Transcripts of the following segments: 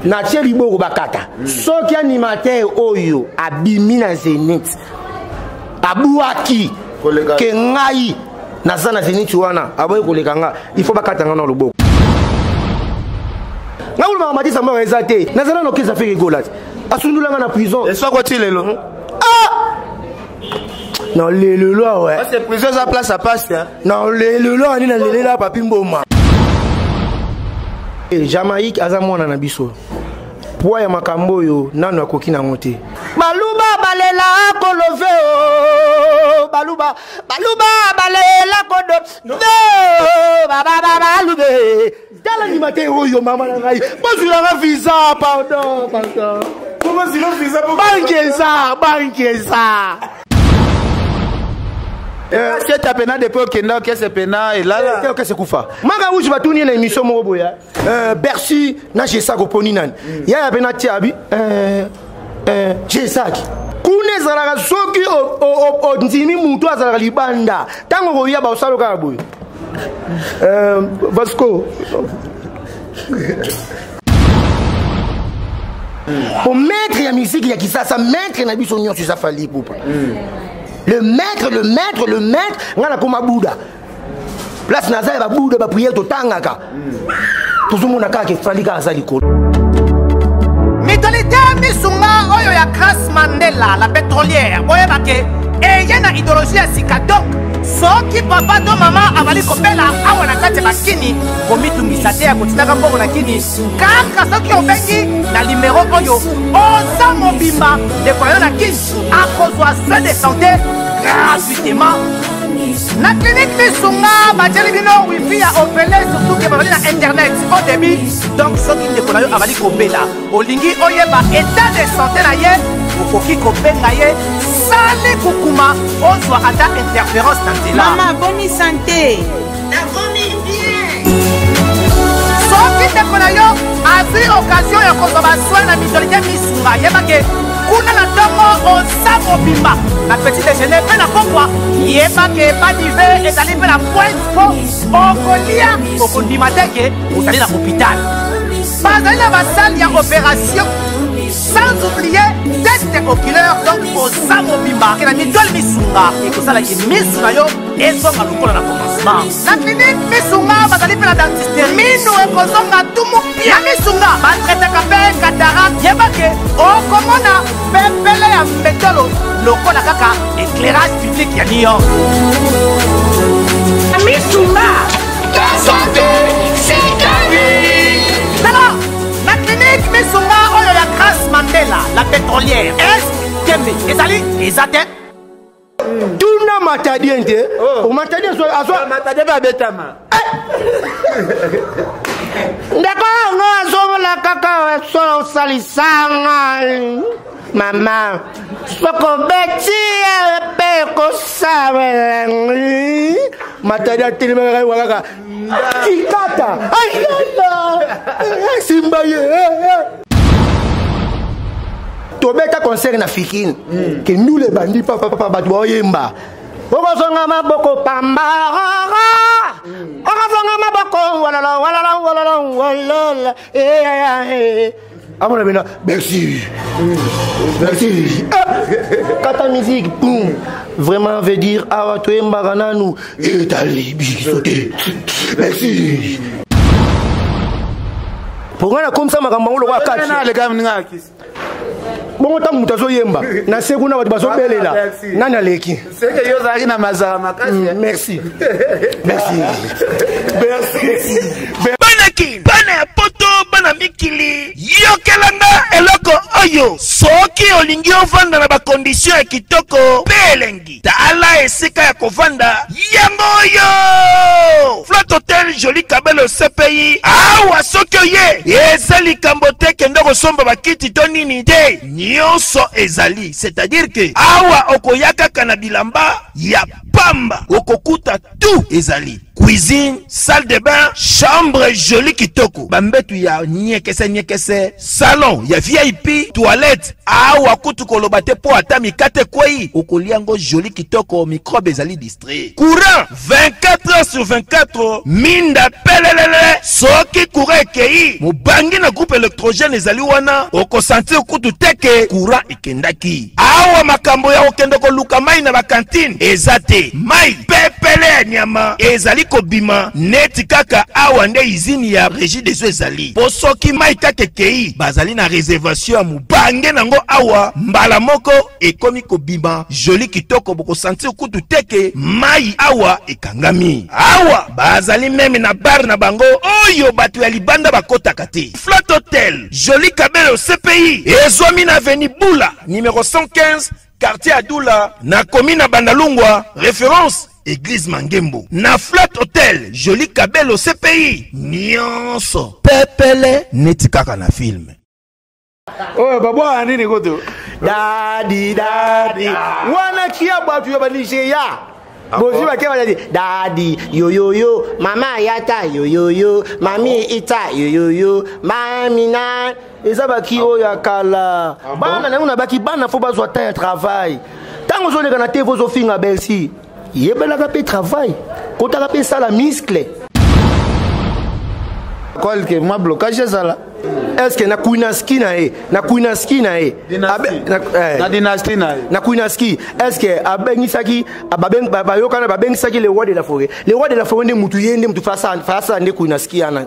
Natie liboko bakata. Soki animateur oyo abimi na Zenith abuaki ke ngai naza na Zenith wana, aboyi koleka nga, il faut bakata nga na loboko. Nga kolobaka matisa moko eza te, nazala na okesa Ferre Gola te, asundulanga na prison. Esoko ti lelo. Ah! Na lelelo awa. Parce que prison eza place à passe. Na lelelo ani na lelela papi mboma. Jamaïque aza mwana na biso. Poids ya makambo oyo nano akoki nango te. Baluba balela kolove o, baluba baluba balela kodo no baba balube. Tala ndima te oyo mama na ngai. Bozwilanga visa, pardon, pardon. Bozwila visa po banque eza, banque eza. Seta pena depuis okenda okese pena elala. Te okese kufa. Maka wuji batuni na émission moko boya. Bercy na Gesac oponi nani? Yaya pena tiabi. Gesac. Kuna ezalaka soki ondimi mutu azalaka libanda. Tango koya ba osalo kaka boye. Vasco. Po maître ya musique ya Kisasa, maître na biso nyonso eza Fally Ipupa. Le maître, le maître, le maître, nga na koma Bouddha. Place naza ya ba Bouddha ba prière totangaka. Tozomona kaka ke Fally kaka aza likolo. Mentalité misunga oyo ya Grace Mandela la pétrolière, boyeba ke eye na idéologie ya sika. Donc soki papa to mama abali kobela awa na kati ya bakini, komitungisa te ya kotindaka mbongo na kini, kaka soki obengi na numero oyo oza mobimba, ndeko na yo na kini akozwa soin de santé gratuitement. Na clinique misunga batieli bino wifi ya ofele, surtout ke bazali na internet au débit. Donc soki ndeko na yo abali kobela, olingi oyeba état de santé na ye, okoki kobenga ye sali kukuma, ozwa ata interférence na nzela. Mama, boni santé? Nakomi bien. Soki ndeko na yo azwi occasion ya kozwa basoin na mutualité misunga, yeba ke kuna na ntongo oza mobimba na petit déjeuner mpe na pokwa, yeba ke badive ezali mpe na pointe mpo okolia, okondima te ke ozali na hôpital. Bazali na basale ya opération, sans oublier test oculaire. Donc oza mobimba ke na mutuelle misunga ekosalaki misu na yo ezonga lokola na commencement. Na clinique misunga bazali mpe na dentiste, minu ekozonga tumu pia. Na misunga batraitaka mpe cataracte, yeba ke okomona pepele ya mbetolo lokola kaka éclairage public ya New York. Misunga santé, c'est la vie. Tala na clinique misunga oyo ya Grace Mandela la pétrolière, est tembe ezali eza te. Tuna matadien te. Oh. Matadien so azwa matadien ba betama. Ndeko ngo azomola kaka so salisanga. Mama, soko beti pe ko sabe. Matadien atelemaka kaka kikata. Ay ay. Simba ye. Tobeta concert na Fikine. Ke nous les bandits papa papa bato baoyemba. Okozonga maboko pamba. Okozonga maboko walala walala walala walala. Eh eh. Amona bena merci. Merci. Kata musique boum. Vraiment veut dire awa toyembaka nanu etali biso te. Merci. Pourquoi na comme ça makambo yango lokola kati? Na leka mninga kisi. Bongo ntango moto azoyemba na se kuna bato bazobelela, nani aleki? Seke yo ozalaki na mazala makasi. Merci. Merci. Merci. Bana Kin, bana ya poto, bana mikili, yokelanga eloko oyo. Soki olingi ovanda na bakondition ya kitoko mpe elengi, tala esika ya kovanda yango oyo. Flat Hotel Joli Kabelo CPI. Awa soki oye, eza likambo te kende kosomba bakiti to nini te, nyonso ezali. C'est-à-dire que awa okoya kaka na bilamba ya pamba, okokuta tout ezali. Cuisine, salle de bain, chambre jolie kitoko, bambetu ya nyekese nyekese, salon ya VIP, toilette awa kutu koloba te mpo ata mikate ekwei okolia yango jolie kitoko, microbe ezali distrait. Courant 24 heures sur 24, minda pelelele. Soki courant ekei mobangi na groupe électrogène ezali wana, okosentir kutu te ke courant ekendaki. Awa makambo ya kokende koluka mai na bakantine eza te, mai pepele ya nyama ezali kobima neti kaka awa nde izini ya Régie des eaux ezali. Po soki mai kaka ekei, bazali na réservation ya mobange nango awa, mbala moko ekomi kobima joli kitoko, bokosentir kutu te ke mai awa ekangami. Awa bazali meme na bar na bango oyo bato ya libanda bakotaka te. Flat Hotel Joli Kabelo CPI ezwami na avenue Bula numero 115, quartier Adula, na commune ya Bandalungwa, référence Église Mangembo. Na Flat Hotel Joli Kabelo CPI nyonso pepele neti kaka na film. Oyo babwaka nini kutu? Dadi dadi wana kia bato ya ba Nigeria. Bozwi bake bazali dadi yoyoyo mama yata yoyoyo mami ita yoyoyo mami na eza baki oyo ya kala. Bana na yango na baki bana fo bazwa temps ya travail. Ntango ozoleka na TV ozofinga Bercy, yebelaka mpe travail, kotaka mpe sala muscle. Quelque mwa blocage ezala. Est-ce que na Kuinaski na ye, na Kuinaski na ye, na dynastie na ye, na Kuinaski, est-ce que abengisaki, bayokana, babengisaki le roi de la forêt? Le roi de la forêt nde mutu ye nde mutu fasa fasa nde Kuinaski ana.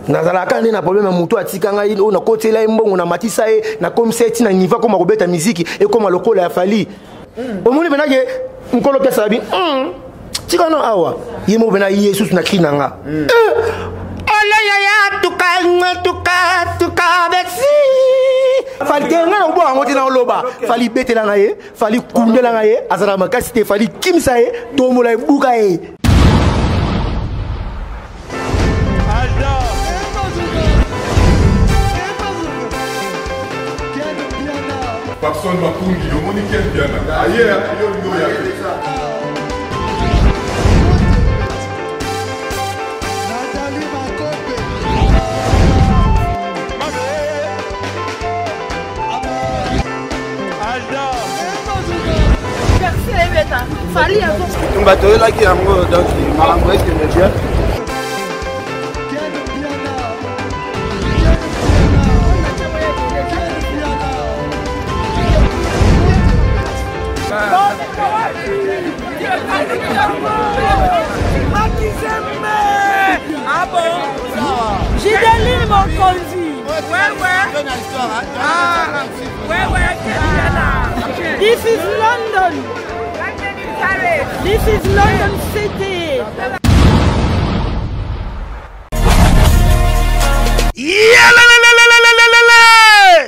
Nazalaka nde na problème ya motu atika ngai oyo nakotela ye mbongo, namatisa ye, nakomisa ye ntina niveau akoma kobeta miziki ekoma lokola ya Fally. Omoni mpena ke nkolo mpe asala bi tika no awa ye moko mpena ye susu na kri na nga. Oleyaya tuka tuka tuka besi Fally te nga na koboka yango te na oloba Fally betela nga ye, Fally kundela nga ye, azala makasi te, Fally kimisa ye, tombola ebuka ye. Papson Makungi, omoni Ken Mpiana aye yo olingi oya te. Bitumba toyelaki yango, donc makambo ekende bien. Gideline Mokonzi. Ouais, ouais. Ah, ouais, ouais. This is London. This is London City. Yalalalalalalalala!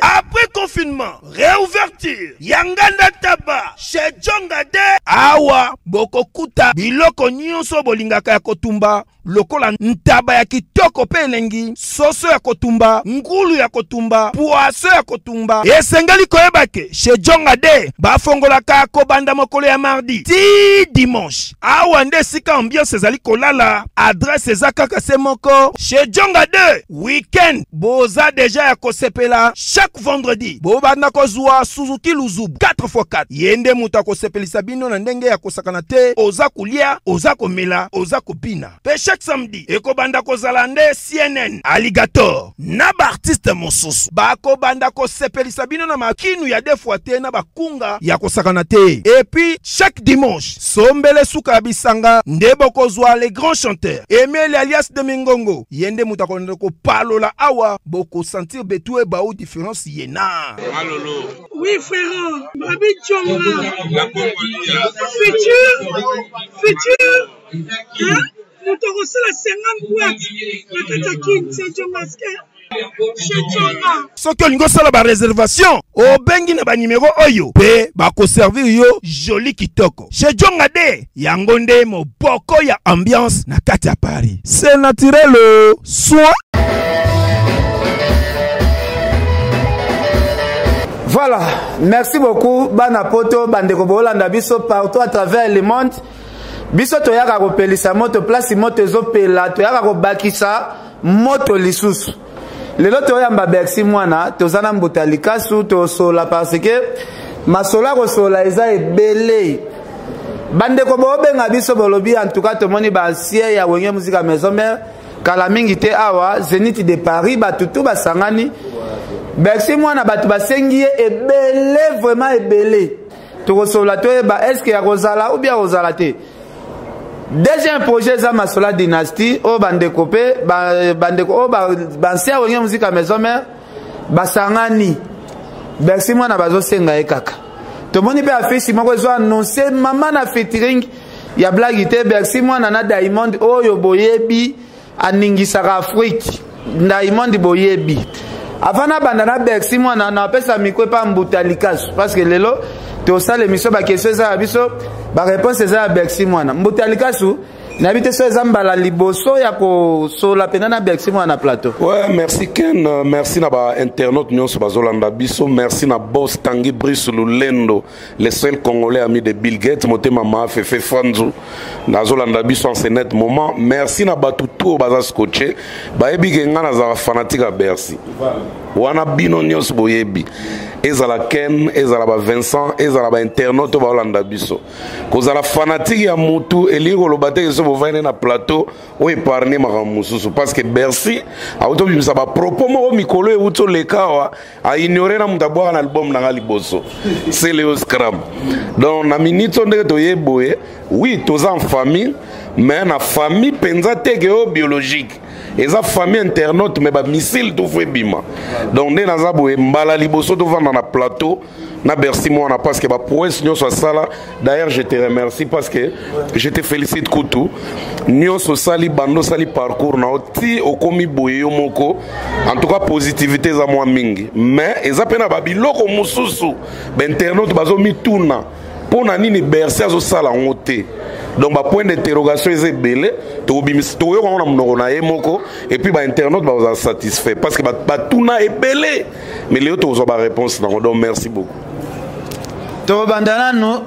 Après confinement, réouverture, Yanganda Taba, chez Jonga de awa bokokuta biloko nyonso bolingaka ya kotumba, lokola ntaba ya kitoko pe elengi, soso ya kotumba, ngulu ya kotumba, poisson ya kotumba. Esengeli koyeba ke chez Jonga de bafongolaka kobanda mokolo ya mardi ti dimanche. Awa nde esika ambiance ezali kolala, adresse eza kaka se moko chez Jonga de. Weekend boza deja ya kosepela chaque vendredi bobanda kozwa Suzuki Luzubu 4x4. Ye nde moto akosepelisa bino na ndenge ya kosakana te, oza kolia, oza komela, oza kobina. Pe chaque samedi ekobanda kozala nde CNN Alligator na ba artiste mosusu bakobanda kosepelisa bino na makinu ya deux fois te na bakunga ya kosakana te. Et puis chaque dimanche sombele suka ya bisanga nde bokozwa les grands chanteurs Emile alias de Mingongo, ye nde moto akolanda kopalola awa, bokosentir betu ebau différence yena. Malolo. Oui frère, Babi Djonga. Futur, futur, hein? Moto akosala 50 boîte na kati ya Kin, c'est Djonga Chez Djonga. Soki olingi osala ba réservation, obengi na ba numéro oyo pe bakoservir yo joli kitoko. Chez Djonga de, yango nde moboko ya ambiance na kati ya Paris. C'est naturel, soin. Voilà, merci beaucoup bana poto, bandeko bolanda biso partout à travers le monde. Biso toyaka kopelisa moto place moto ezopela, toyaka kobakisa moto lisusu. Lelo toyamba Bercy Mwana, toza na mbuta likasu, tosola parce que masolo ya kosola eza ebele. Bandeko bobenga biso bolobi, en tout cas tomoni ba ancien ya Wenge Musica Maison Mère kala mingi te awa Zenith de Paris, bato tu basangani. Bercy Mwana bato basengi ye ebele, vraiment ebele. Tokosola toyeba est-ce que ya kozala ou bien kozala te. Deuxième projet eza masola dynastie oyo bandeko mpe bandeko oyo ba ancien Wenge Musica Maison Mère basangani. Bercy Mwana bazosenga ye kaka. Tomoni mpe affiche moko ezo annoncer mama na featuring ya blague te. Bercy Mwana na Diamond oyo boyebi aningisaka Afrique. Diamond boyebi. Avant na banda na Bercy Mwana na pesa micro pa mbuta likasu parce que lelo tosala émission ba question eza ya biso, ba réponse eza ya Bercy Mwana. Mbuta likasu nayebi te so eza mbala liboso ya kosola pena na Bercy Mwana na plateau. Ouais, merci Ken, merci na ba internautes nyonso bazolanda biso, merci na boss Tanguy Brice Lulendo, le seul congolais ami de Bill Gates, motema ma Fefe Fanzu, nazolanda biso en ce net moment. Merci na batu tout baza scotché, bayebi ke nga nazala fanatique ya Bercy. Wana bino nyonso boyebi. Ezala Ken, ezala ba Vincent, ezala ba internautes baolanda biso. Kozala fanatique ya mutu elingi koloba te ke so bovandi na plateau oyo épargne makambo mosusu, parce que Bercy auti obimisa ba propos moko mikolo euti oleka awa, a ignoré na moto abwaka na album na nga liboso, c'est Léo Scram. Donc na minute oyo ndenge toye boye, oui toza en famille, mais na famille mpenza te ke oyo biologique, eza famille internaute, mais ba missile tout fo ebima. Donc nde naza boye mbala liboso tovanda na plateau na Bercy Mwana, parce que ba prouesse nyonso asala. D'ailleurs je te remercie parce que je te félicite kutu nyonso osali, bando osali parcours na yo ti okomi boye yo moko. En tout cas positivité eza mwa mingi, mais eza mpe na babiloko mosusu ba internaute bazomituna mpo na nini Bercy azosala yango te. Donc ba point d'interrogation eza ebele, tokoyoka yango na monoko na ye moko, et puis ba internaute bazala satisfait parce que batuna ebele, mais lelo tokozwa ba réponse nango. Donc merci beaucoup. Tobanda nanu,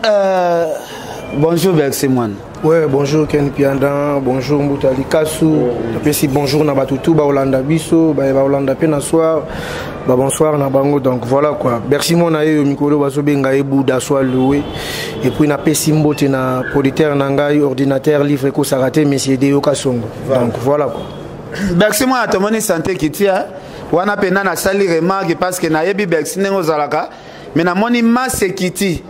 bonjour Bercy Mwana. Ouais, bonjour Ken Pianda, bonjour Mbuta Likasu, napesi bonjour na batutu ba Olanda biso, ba ba Olanda pe na soir, ba bonsoir na bango. Donc voilà quoi. Bercy Mwana ye mikolo bazo benga ye Bouddha soit loué. Et puis napesi mbote na producteur na ngai ordinateur livre ko sarate monsieur Deo Kasongo. Donc voilà quoi. Bercy Mwana tomoni santé kitia wana pena na sali remarque parce que nayebi Bercy ndenge ozalaka, mais namoni masse ekiti.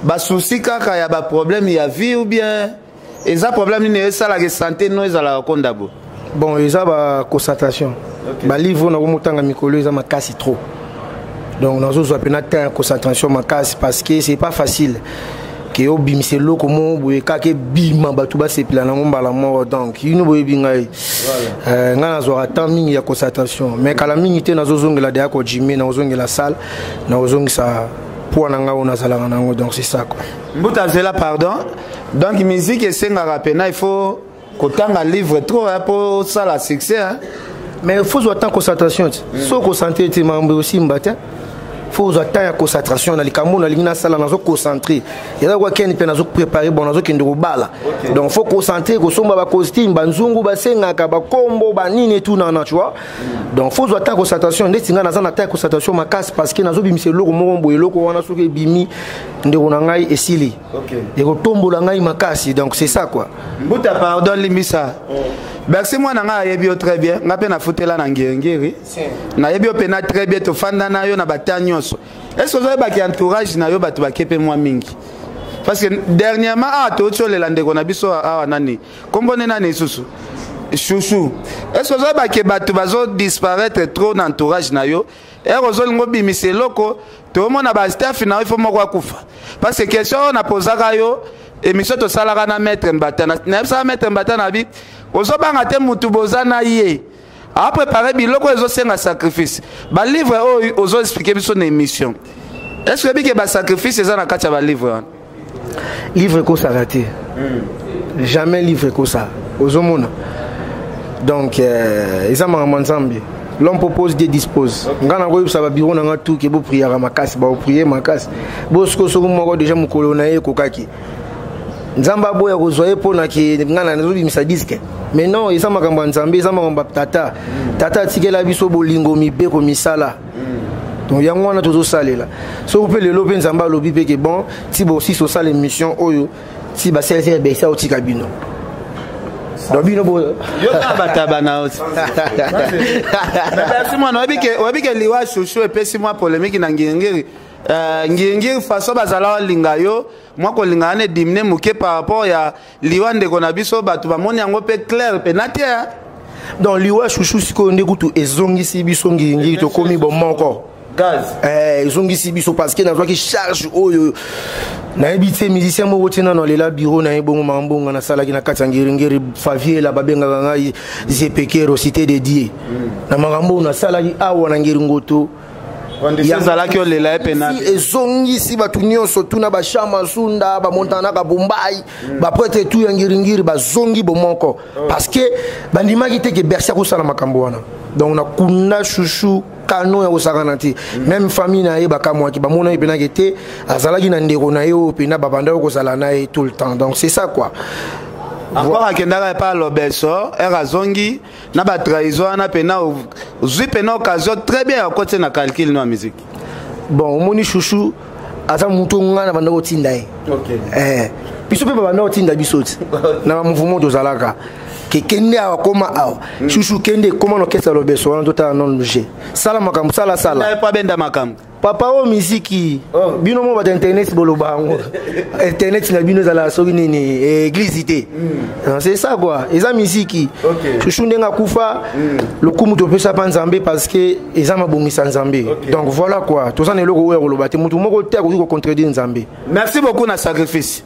Ba souci kaka ya ba problème ya vie ou bien eza problème nini esalaka santé no ezalaka konda bo? Bon, eza ba concentration. Ba livre na komotanga mikolo eza makasi trop. Donc nazozwa pena temps ya concentration makasi parce que c'est pas facile. Ke obimisa eloko moko boye kaka ebima bato basepela nango mbala moko. Donc ino boyebi ngai. Ngai nazwaka temps mingi ya concentration, mais kala mingi te nazozongela deya kojime, nazozongela salle, nazozongisa poids na ngai oyo nazalaka nango. Donc c'est ça quoi. Mbuta zela pardon. Donc musique esengaka pena il faut kotanga livre trop hein, po sala succès hein. Mais il faut zwa temps concentration ti. So concentrer te mambo aussi mbata. Faut zwa temps ya concentration na likambo na lingi na sala nazo concentrer. Eza kwa Ken pe nazo préparer bon nazo kende kobala. Donc faut concentrer kosomba ba costume ba nzungu ba sengaka ba kombo ba nini tout nana tu vois. Donc faut zwa temps concentration ndeti nga naza na temps concentration makasi parce que nazo bimisa eloko moko boye eloko wana soki ebimi ndeko na ngai esili. Ekotombola ngai makasi. Donc c'est ça quoi. Mbuta pardon limbisa. Bercy Mwana nga ayebi yo très bien, nga pe nafutela na ngiri-ngiri. Nayebi yo pena très bien, tofanda na yo na bata nyonso. Est-ce que ozoyebaki entourage na yo bato bakepe mwa mingi? Parce que dernièrement awa totiolela ndeko na biso awa nani? Kombo ne nani lisusu? Chouchou. Est-ce que ozoyebaki bato bazo disparaître trop na entourage na yo? Ere ozolinga obimisa eloko, tomona ba staff na yo il faut moko akufa. Parce que question oyo napozaka yo, émission tosalaka na maître Mbata, nayebisaka maître Mbata na bi, ozobanga te mutu boza na ye. A préparer biloko ezosenga sacrifice. Ba livre oyo ozo expliquer biso na émission. Est-ce que bike ba sacrifice eza na kati ya ba livre wana? Livre ekosaka te. Jamais livre ekosaka. Ozomona. Donc eza makambo ya Nzambe. L'homme propose, Dieu dispose. Nga na koyebisa ba bureau na nga tout ke bo priera makasi, ba prier makasi. Bo siko soko moko déjà mokolo na ye ekokaki. Nzambe aboya kozwa ye mpo na ke ngai nazobimisa diske. Mais non, eza makambo ya Nzambe, eza makambo ya tata. Tata atikela biso bolingo, mibeko, misala. Donc yango wana tozosalela. Soki mpe lelo mpe Nzambe alobi mpe ke bon, ti bosisi osala émission oyo, ti ba 16 heures besa otika bino. Donc bino bo yo kaka bataba na yo. Merci mwana, oyebi ke liwa shushu epesi mwa polémique na ngiringiri. Ngiringiri façon bazala olinga yo, mwa kolinga wana edimine moke par rapport ya liwa ndeko na biso, bato bamoni yango mpe clair mpe na te. Donc liwa shushu sikoyo nde kutu ezongisi biso ngiringiri, tokomi bomoko. Gaz. Ezongisi biso parce que nazwaki charge oyo nayebi te musicien moko te nano alela bureau na ye bongo makambo nga nasalaki na kati ya ngiringiri. Faviela babengaka ngai Zepekero, cité de Dieu, na makambo oyo nasalaki awa na Ngiringoto. Ezalaki olela ye pena. Ezongisi bato nyonso tuna bashama sunda bamontanaka Bombai, baprêtre tu ya Ngiringiri bazongi bomoko parce que bandimaki te ke Bercy akosala makambo wana. Donc nakunda Shushu kano ya kosakana te. Même famille na ye bakamwaki, bamona ye mpenaki te azalaki na ndeko na ye oyo mpena babandaki kozala na ye tout le temps. Donc c'est ça quoi. Encore akendaka epa Lobeso ere azongi na batrahison wana mpena ozwi mpena occasion très bien ya kotie na calcul no ya musique. Bon, omoni, Shushu aza motu ngai na banda kotinda ye. Biso mpe babanda kotinda biso ti na bamouvement tozalaka ke kende awa, koma awa. Shushu kende koma na orchestre ya Lobeso wana, totala nano g sala makambo, sala sala. Po abenda makambo. Papa oyo miziki bino mo bato internet boloba yango, internet na bino ezalaka soki nini, église te. C'est ça quoi, eza miziki. Shushu ndenge akufa, lokumu topesa mpa Nzambe parce que eza mabongisa Nzambe. Donc voilà quoi, toza na eloko oyo ya koloba te, motu moko te akoki kocontredire Nzambe. Merci beaucoup na sacrifice.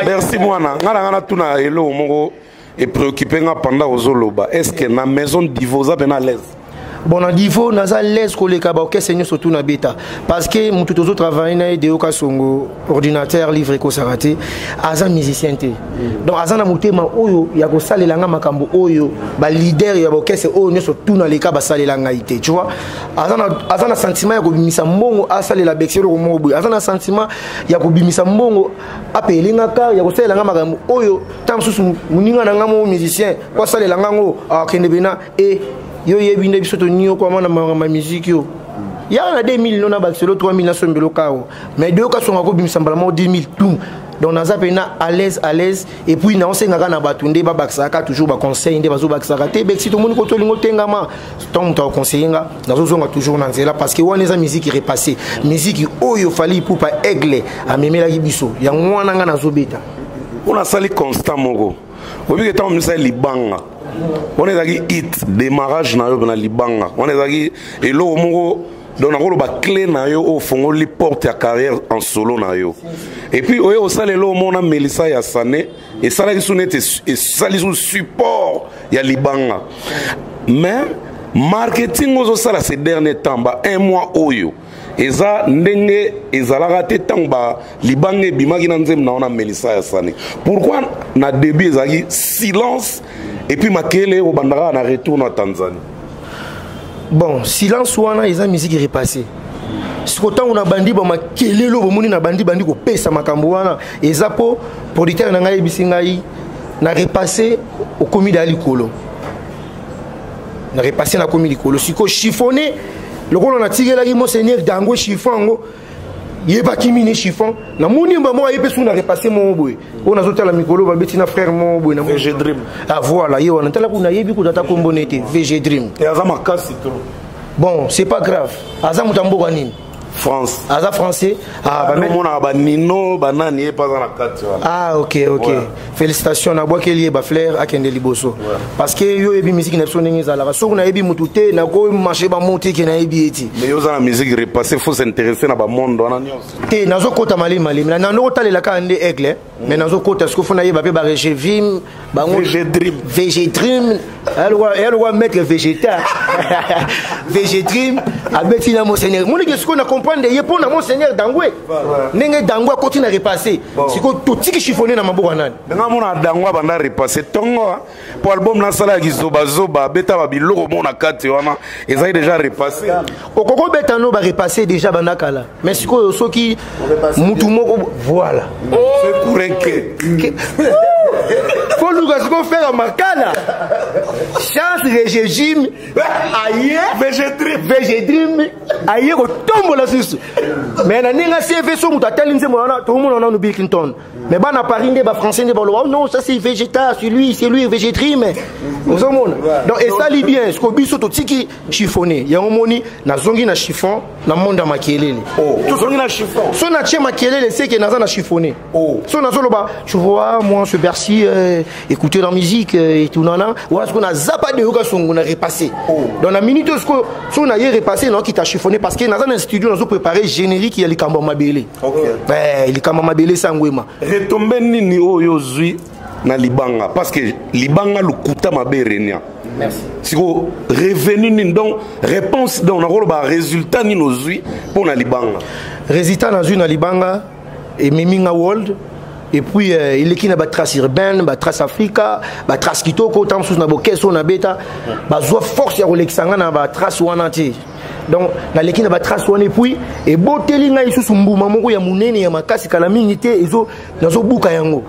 Merci mwana. Nga na nga natuna eloko moko epréoccupe nga pendant ozoloba: est ce que na maison Divo oza mpena à l'aise? Bon, na Divo naza l'aise koleka baorchestre nyonso tu na beta parce que motu tozotravaille na ye, Deo Kasongo, ordinateur livre ekosaka te, aza musicien te. Donc aza na motema oyo ya kosalela nga makambo oyo baleader ya baorchestre oyo nyonso tu na leka basalela ngai te, tu vois. Aza na sentiment ya kobimisa mbongo asalela Bercy eloko moko boye, aza na sentiment ya kobimisa mbongo apeyelenga kar ya kosalela nga makambo oyo ntango mosusu moninga na nga moko musicien po asalela nga ngo akende pena e yo yebi nde biso toniokwama na makambo ya musique. Yo yaka na 2000 no na bakiselo 3000 nasombelo kao, mais Deo Kasonga kobimisa mbala moko 10000 tum. Donc naza mpena à l'aise, à l'aise. Et puis naosengaka na bato nde babakisaka toujours baconseil nde bazobakisaka te. Bexi tomoni koto olingi otengama, ntango moto akoconseille nga, nazozonga toujours na nzela parce que wana eza musique repassé, musique oyo Fally Ipupa Aigle amemelaki biso, yango wana nga nazobeta. Mpona asali constat moko, obiki ntango misali libanga wana ezalaki hit démarrage na yo na libanga wana ezalaki eloko moko. Donc nakoloba clé na yo oyo ofongoli porte ya carrière en solo na yo. Et puis oyo osala eloko moko na Melisa ya Sane, esalaki su neti esali su support ya libanga. Mais marketing ozosala ces derniers temps, ba un mois oyo, eza ndenge ezalaka te ntango ba libanga ebimaki na nzembo na wana Melisa ya Sane. Pourquoi na début ezalaki silence et puis makele obandaka na retour na Tanzanie? Bon, silence wana eza musique repassé. Siko ntango na bandi bamakelelo bomoni na bandi bandi kopesa makambo wana, eza mpo producteur na ngai ayebisi ngai na repassé okomi daya likolo, na repassé nakomi likolo. Siko chiffonné lokola natikelaki monseigneur Dango chiffon yango, yebaki mini chiffon namoni mba moko aye mpe su na repassé moko boye oyo nazotala mikolo babeti na frère moko boye na VG Dream. Ah voilà, ye wana tala kuna, nayebi kuta ata kombo ne te, VG Dream. E aza makasi trop. Bon, c'est pas grave. Aza moto ya mboka nini? France. Aza français? Ah, omonaka banino banani ye mpe aza na kati wana. Ah ok. Félicitations, nabwakeli ye bafleur, akende liboso parce que yo oyebi musique na biso ndenge ezalaka. Soki nayebi mutu te, nakomarche bamo te ke nayebi ye ti. Mais yo oza na musique repassé, faut s'intéresser na bamonde wana nyonso. Te, nazokota malemi malemi, nazokota kaka nde Aigle, mais nazokota sikoyo fo nayeba mpe baregevim bango. VG Dream. VG Dream eya lokwa maître végétal. VG Dream abeti na monseigneur monike sikoyo na comprendre. Tocomprendre ye mpo na Monseigneur Dangwe, ndenge Dangwe akoti na repassé. Sikoyo totiki chiffonné na maboko ya nani? Ndenge amona Dangwe abanda repassé ntongo, mpo album nasala ya kizobazoba, abeta babiloko mo na kati wana, ezali déjà repassé. Okoki obeta no barepassé déjà banda kala, mais sikoyo soki mutu moko, voilà. Sekureke. Foluka sikoyo fera makala chance régime aye VG Dream aye kotombola susu. Mais na ndenge CV, so moto atali nzembo wana, tomona nanu Bill Clinton, mais bana Paris nde bafrançais nde baloba: "Oh non, ça c'est Végéta, c'est lui, c'est lui VG Dream." Ozomona, donc esali bien. Siko biso totiki chiffonné yango, moni nazongi na chiffon na monde ya makelele. Tozongi na chiffon. So natie makelele, seke naza na chiffonné. So nazoloba: "Tu vois, moi ce Bercy, écouter la musique et tout nana wana." Siko naza pas de yoka songo na repassé. Donc na minute oyo sikoyo, so naye repassé, naokita chiffonné, parce que naza na studio, nazo préparer générique ya likambo ya mabele. Eh, likambo ya mabele esangwema. Retombées nini oyo ozwi na libanga? Parce que libanga lokuta mabe renia. Siko revenu nini? Donc réponse, donc nakoloba résultat nini ozwi mpo na libanga? Résultat nazwi na libanga, ememi nga world et puis eleki na batrace urbaine, batrace Africa, batrace kitoko. Ntango mosusu na bokese oyo nabeta, bazwa force ya kolekisa nga na batrace wana te. Donc naleki na batrace wana et puis eboteli ngai lisusu mbuma moko ya monene ya makasi. Kala mingi te nazobuka yango.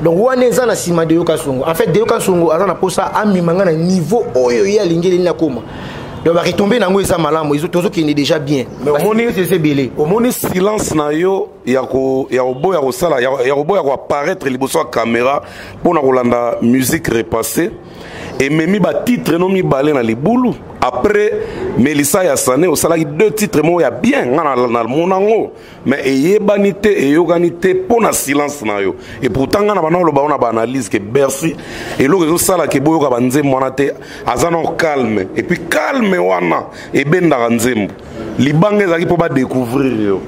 Donc wana eza na nsima de Yoka Songo. En fait, Deyoka Songo aza na mposa amema nga na niveau oyo ye alingi eleni akoma. Donc baretombées nango eza malamu, tozokende déjà bien. Mais eza ebele. Omoni silence na yo ya koboya kosala, ya koboya koapparaître liboso ya caméra mpona kolanda musique repassé, ememi batitre no mibale na libulu. Après Melisa ya Sane, osalaki deux titres moko ya bien, nga namona yango, mais eyebani te, eyokani te mpo na silence na yo. Et pourtant nga na bana oloba ngo na baanalyse ke Bercy, eloko ezosalaka eboyoka banzembo wana te, aza na calme, et puis calme wana ebendaka nzembo. Libanga ezalaki mpo badécouvrir yo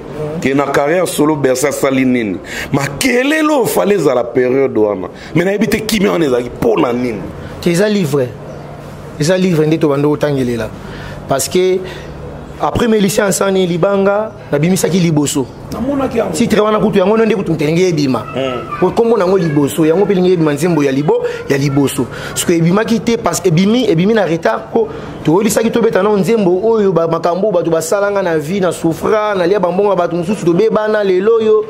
ke na carrière solo Bercy asali nini. Makelele oyo fale ezala période wana, mais nayebi te kimia wana ezalaki mpo na nini. Te, eza livre, eza livre nde tobanda kotangelela, parce que après Melisi Ansani, libanga, nabimisaki liboso. Namonaki yango. Titre wana kutu, yango nde kutu ndenge ebima, kombo nango liboso, yango mpe elingi ebima nzembo ya libo ya liboso. Soki ebimaki te, parce ebimi na retard, po toyolisaki tobeta nao nzembo oyo makambo oyo bato basalanga na vie, na souffra, nalia bambongo ya bato mosusu, tobebana. Lelo oyo,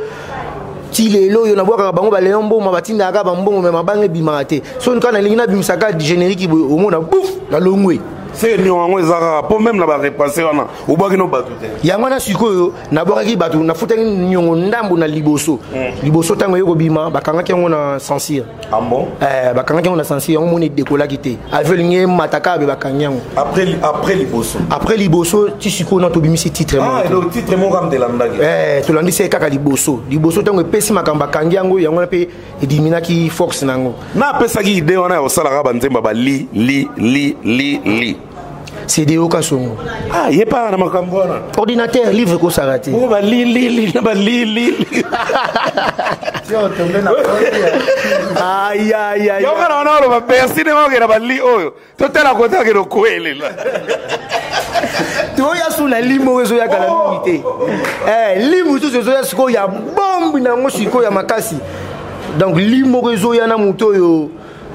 ti lelo oyo nabwakaka bango baleon mboma, batindaka bambongo, me mabanga ebimaka te. So kaka nalingi nabimisaka générique boye, omona bouf, nalongwe. Se niongo yango eza kaka mpo même na barepassé wana obwaki no bato te. Yango wana sikoyo nabwakaki bato, nafutaki niongo ndambo na liboso. Liboso ntango eye kobima, bakangaki yango na censure. Ah bon? Eh, bakangaki yango na censure. Yango moni edekolaki te, avion elingi emataka abe, bakangi yango. Après liboso? Après liboso, ti sikoyo na tobimisi titre Ah, moko te. Elo titre moko amtelandaki. Eh, tolandisi ye kaka liboso. Liboso ntango epesi makambo, bakangi yango. Yango wana mpe ediminaki force na yango. Na apesaki idée wana ya kosalaka banzembo ba li li li li li? C'est Deyoka Songo. Ah, ye paka na makambo wana. Ordinateur livre ekosaka te. Moko ba li li li na ba li li li. Ayayaya. Yango na wana oloba Bercy ndenge okenda bali oyo, totala kote akende okwelela. Toya su na li moko ezoyaka na mingi te. Eh, li mosusu ezoya sikoyo ya bombi nango sikoyo ya makasi. Donc li moko ezoya na moto oyo,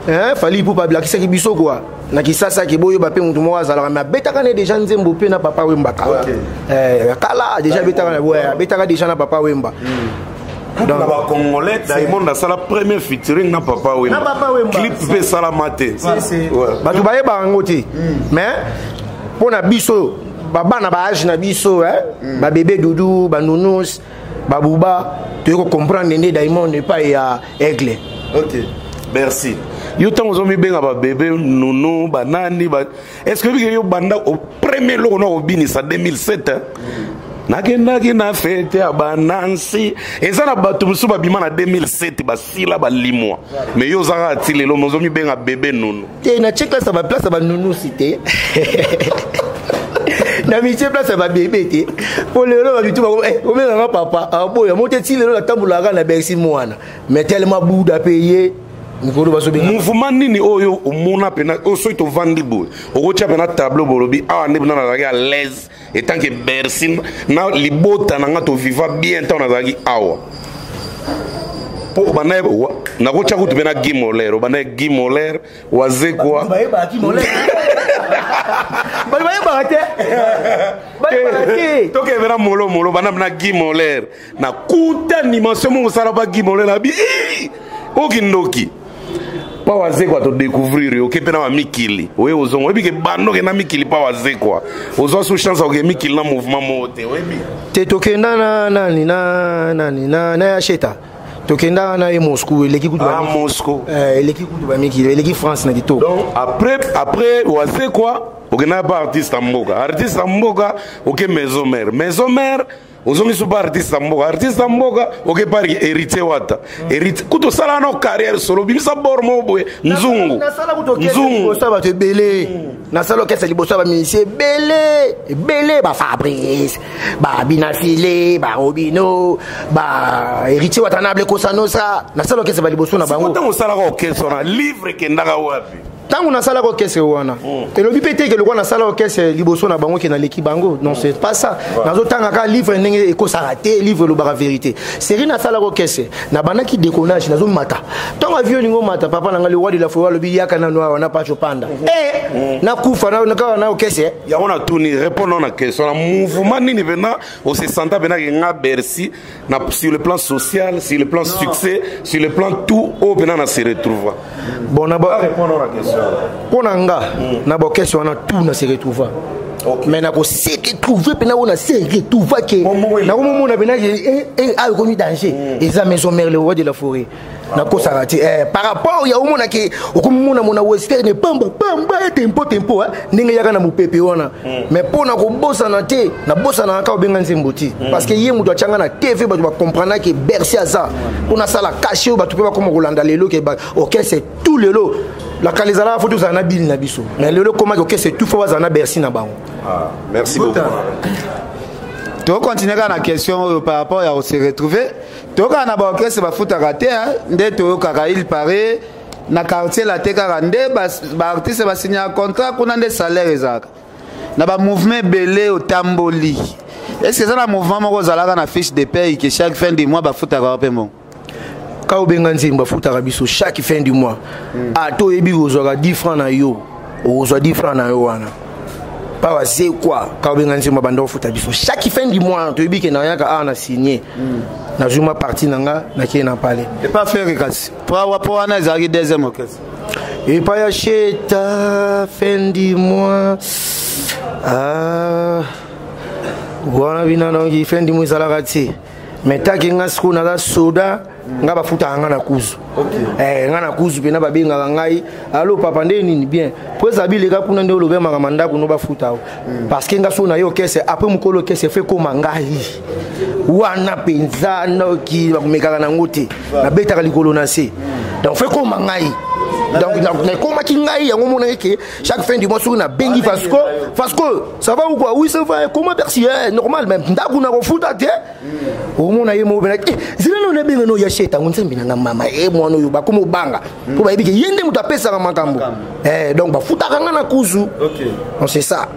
hein, Fally Ipupa ablakisaki biso kwa na Kisasa ke boyoba mpe motu moko azalaka, me abetaka ne déjà nzembo mpe na Papa Wemba kala. Eh, kala déjà abetaka, ouais, abetaka déjà na Papa Wemba. Donc na bacongolais, Diamond asala premier featuring na Papa Wemba. Na Papa Wemba. Clip mpe esalama te. Ouais. Bato bayebaka yango te, mais mpo na biso babana baage na biso, babebe dudu, banunus, babuba, toyei kocomprendre nde Diamond epai ya Aigle. Ok, merci. Yo ntango ozomibenga babebe nunu banani ba... est ce que obike yo banda au premier loko na kobinisa 2007, hein? Nakendaki na fete ya banansi, eza na bato mosusu babima na 2007, basila balimwa, mais yo oza kaka ti lelo ozomibenga bebe nunu. Te, natie place ya baplace ya banunusi te, na mitie place ya babebe te, mpo lelo babitu obenganga papa aboya mo te. Ti lelo natambolaka na Bercy mwana, mais tellement buda mpe ye. Mikolo bazobenga Mouvement nini oyo omona mpena oyo soki tovandi boye, okotia mpena tableau, bolobi awa nde mpena nazalaki à l'aise etant que Bercy na libota na nga, toviva bien ntango nazalaki awa? Mpo obanda, nakotia kutu mpe na Guy Moler, obanda Guy Moler, Wazekwa. Bayebaka Guy Moler, bato bayebaka te, bayebaka te. Tokende na molo molo, banda na Guy Moler, nakuta animation moko osala pa Guy Moler, abi oyo kindoki pa Wazekwa. Todécouvrir yo, oke mpe na bamikili, oye ozonga, oyebi ke bando okenda mikili pa Wazekwa, ozwa su chance oke mikili na mouvement moko te, oyebi? Te, tokenda na nani, na nani, na ya Sheta, tokenda na ye Moscou, eleki kutu. Ah, Moscou. Eleki kutu bamikili, eleki France na kitoko. Donc après Wazekwa, okenda pa artiste ya mboka, artiste ya mboka, oke Maison Mère, Maison Mère, ozongi so pa artiste ya mboka, artiste ya mboka, oke par Héritier Wata, Héritier kutu osala na carrière solo, obimisa bor moko boye, nzungu. Nasala kutu orchestre Nzungu. liboso ya bato ebele, nasala orchestre liboso ya bamusicien ebele ebele, baFabrice, babinafile, barobino, baHéritier Watanabe, Kosanosa, nasala orchestre baliboso na bango. Ntango osalaka orchestre wana, livre ekendaka wapi? Ntango nasalaka orchestre wana, elobi mpe te ke lokwa nasala orchestre liboso na bango ke naleki bango. Non, c'est pas ça. Nazotanga kaka livre ndenge ekosaka te, livre elobaka vérité. Série nasalaka orchestre, nabandaki déconnage, nazomata. Ntango avion olingi omata, papa na ngai le roi de la forêt alobi: "Yaka nano awa na Pacho Panda." E nakufa kaka na orchestre. Yango natuni, répondre na question: na mouvement nini mpena ose senta mpena ke nga Bercy na, sur le plan social, sur le plan succès, sur le plan tout, oyo mpena na se retrouva? Bon, na ba Répondre na question. Mpo na nga, na baorchestre wana tout na se retrouva, mais nakose retrouve mpena oyo na se retrouva ke nakomomona mpena ke ayo ekomi danger, eza Maison Mère, le roi de la forêt. Nakosaka te. Par rapport ya omona ke okomomona mona western pamba pamba, tempo tempo, ndenge yaka na mopepe wana. Mais mpo na kobosana te, nabosanaka kaka obenga nzembo te, parce que ye moto atianga na TV, bato bacomprendre ke Bercy aza mpo nasala cachet oyo bato mpe bakoma kolanda lelo ke orchestre tout. Lelo lakala ezalaka fo tozala na bile na biso, mais lelo ekomaki orchestre tout fo bazala na Bercy na bango. Ah, merci beaucoup. Tokontinue kaka na question oyo par rapport ya kose retrouver. Toyokaka na baorchestre bafutaka te, nde toyokaka, il paraît na quartier la te, kaka nde baartiste basignaka contrat kuna nde salaire ezalaka. Na bamouvement ebele otamboli, est ce que eza na mouvement moko ozalaka na fiche de paye ke chaque fin du mois bafutaka mpe mbongo? Ka obenga nzembo, afutaka biso chaque fin du mois. Ata oyebi kozwaka 10 francs na yo, okozwa 10 francs na yo wana pa Wazekwa. Ka obenga nzembo, banda ofuta biso chaque fin du mois. Toyebi ke nayaka awa na signe, nazwi mwa parti na nga, nakei na pale. Epa Ferre kasi, po wana ezalaki deuxième orchestre. Epai ya Sheta, fin du mois, ah, wana bina donc fin du mois ezalaka te. Mais taki nga sikoyo naza soda, nga bafutaka nga na kuzu. Nga na kuzu mpena babengaka ngai: "Alo papa, nde nini bien?" Po eza bileka kuna nde olobi makambo ndako no bafuta o, parce que nga so na ye orchestre, après mokolo orchestre fe koma ngai wana mpenza noki bakomekaka nango te, nabetaka likolo na se. Donc fe koma ngai, donc nakomaki ngai yango omonaki ke chaque fin du mois soki nabengi Vasco: "Vasco, ça va ou quoi?" "Oui, ça va." "Comment Bercy?" "Eh, normal." Même ndako nakofuta te, omona ye moko pena zela no nabenga no ya Sheta ngo nzambe nanga mama e mwana oyo bakoma obanga mpo bayebi ke ye nde moto apesaka makambo. Donc bafutaka nga na kuzu. Donc c'est ça.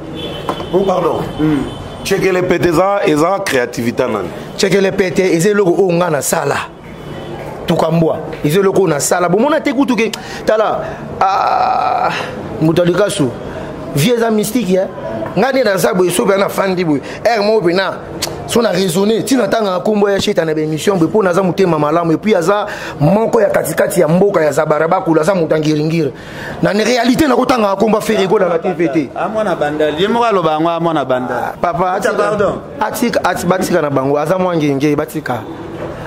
Oh, pardon, Tchekele Pete eza créativité nani? Tchekele Pete eza eloko oyo nga nasala, tukambwa eza eloko oyo nasala. Bomona te kutu ke tala moto ya likasu vie eza mystique ya ngai nde naza boye. So mpena nafandi boye ere moko mpena so na raisonne ntina ntangaka nkombo ya Sheta na baémission boye, mpo naza motema malamu. Et puis aza moko ya katikati ya mboka ya Zabarabakulu, aza moto ya Ngiringiri. Na réalité nakotangaka nkombo ya Ferre Gola na TV te. Amwana Bandali, ye moko aloba yango, amwana Bandali. Papa pardon. Atika, batika na bango, aza mwa ngenge, batika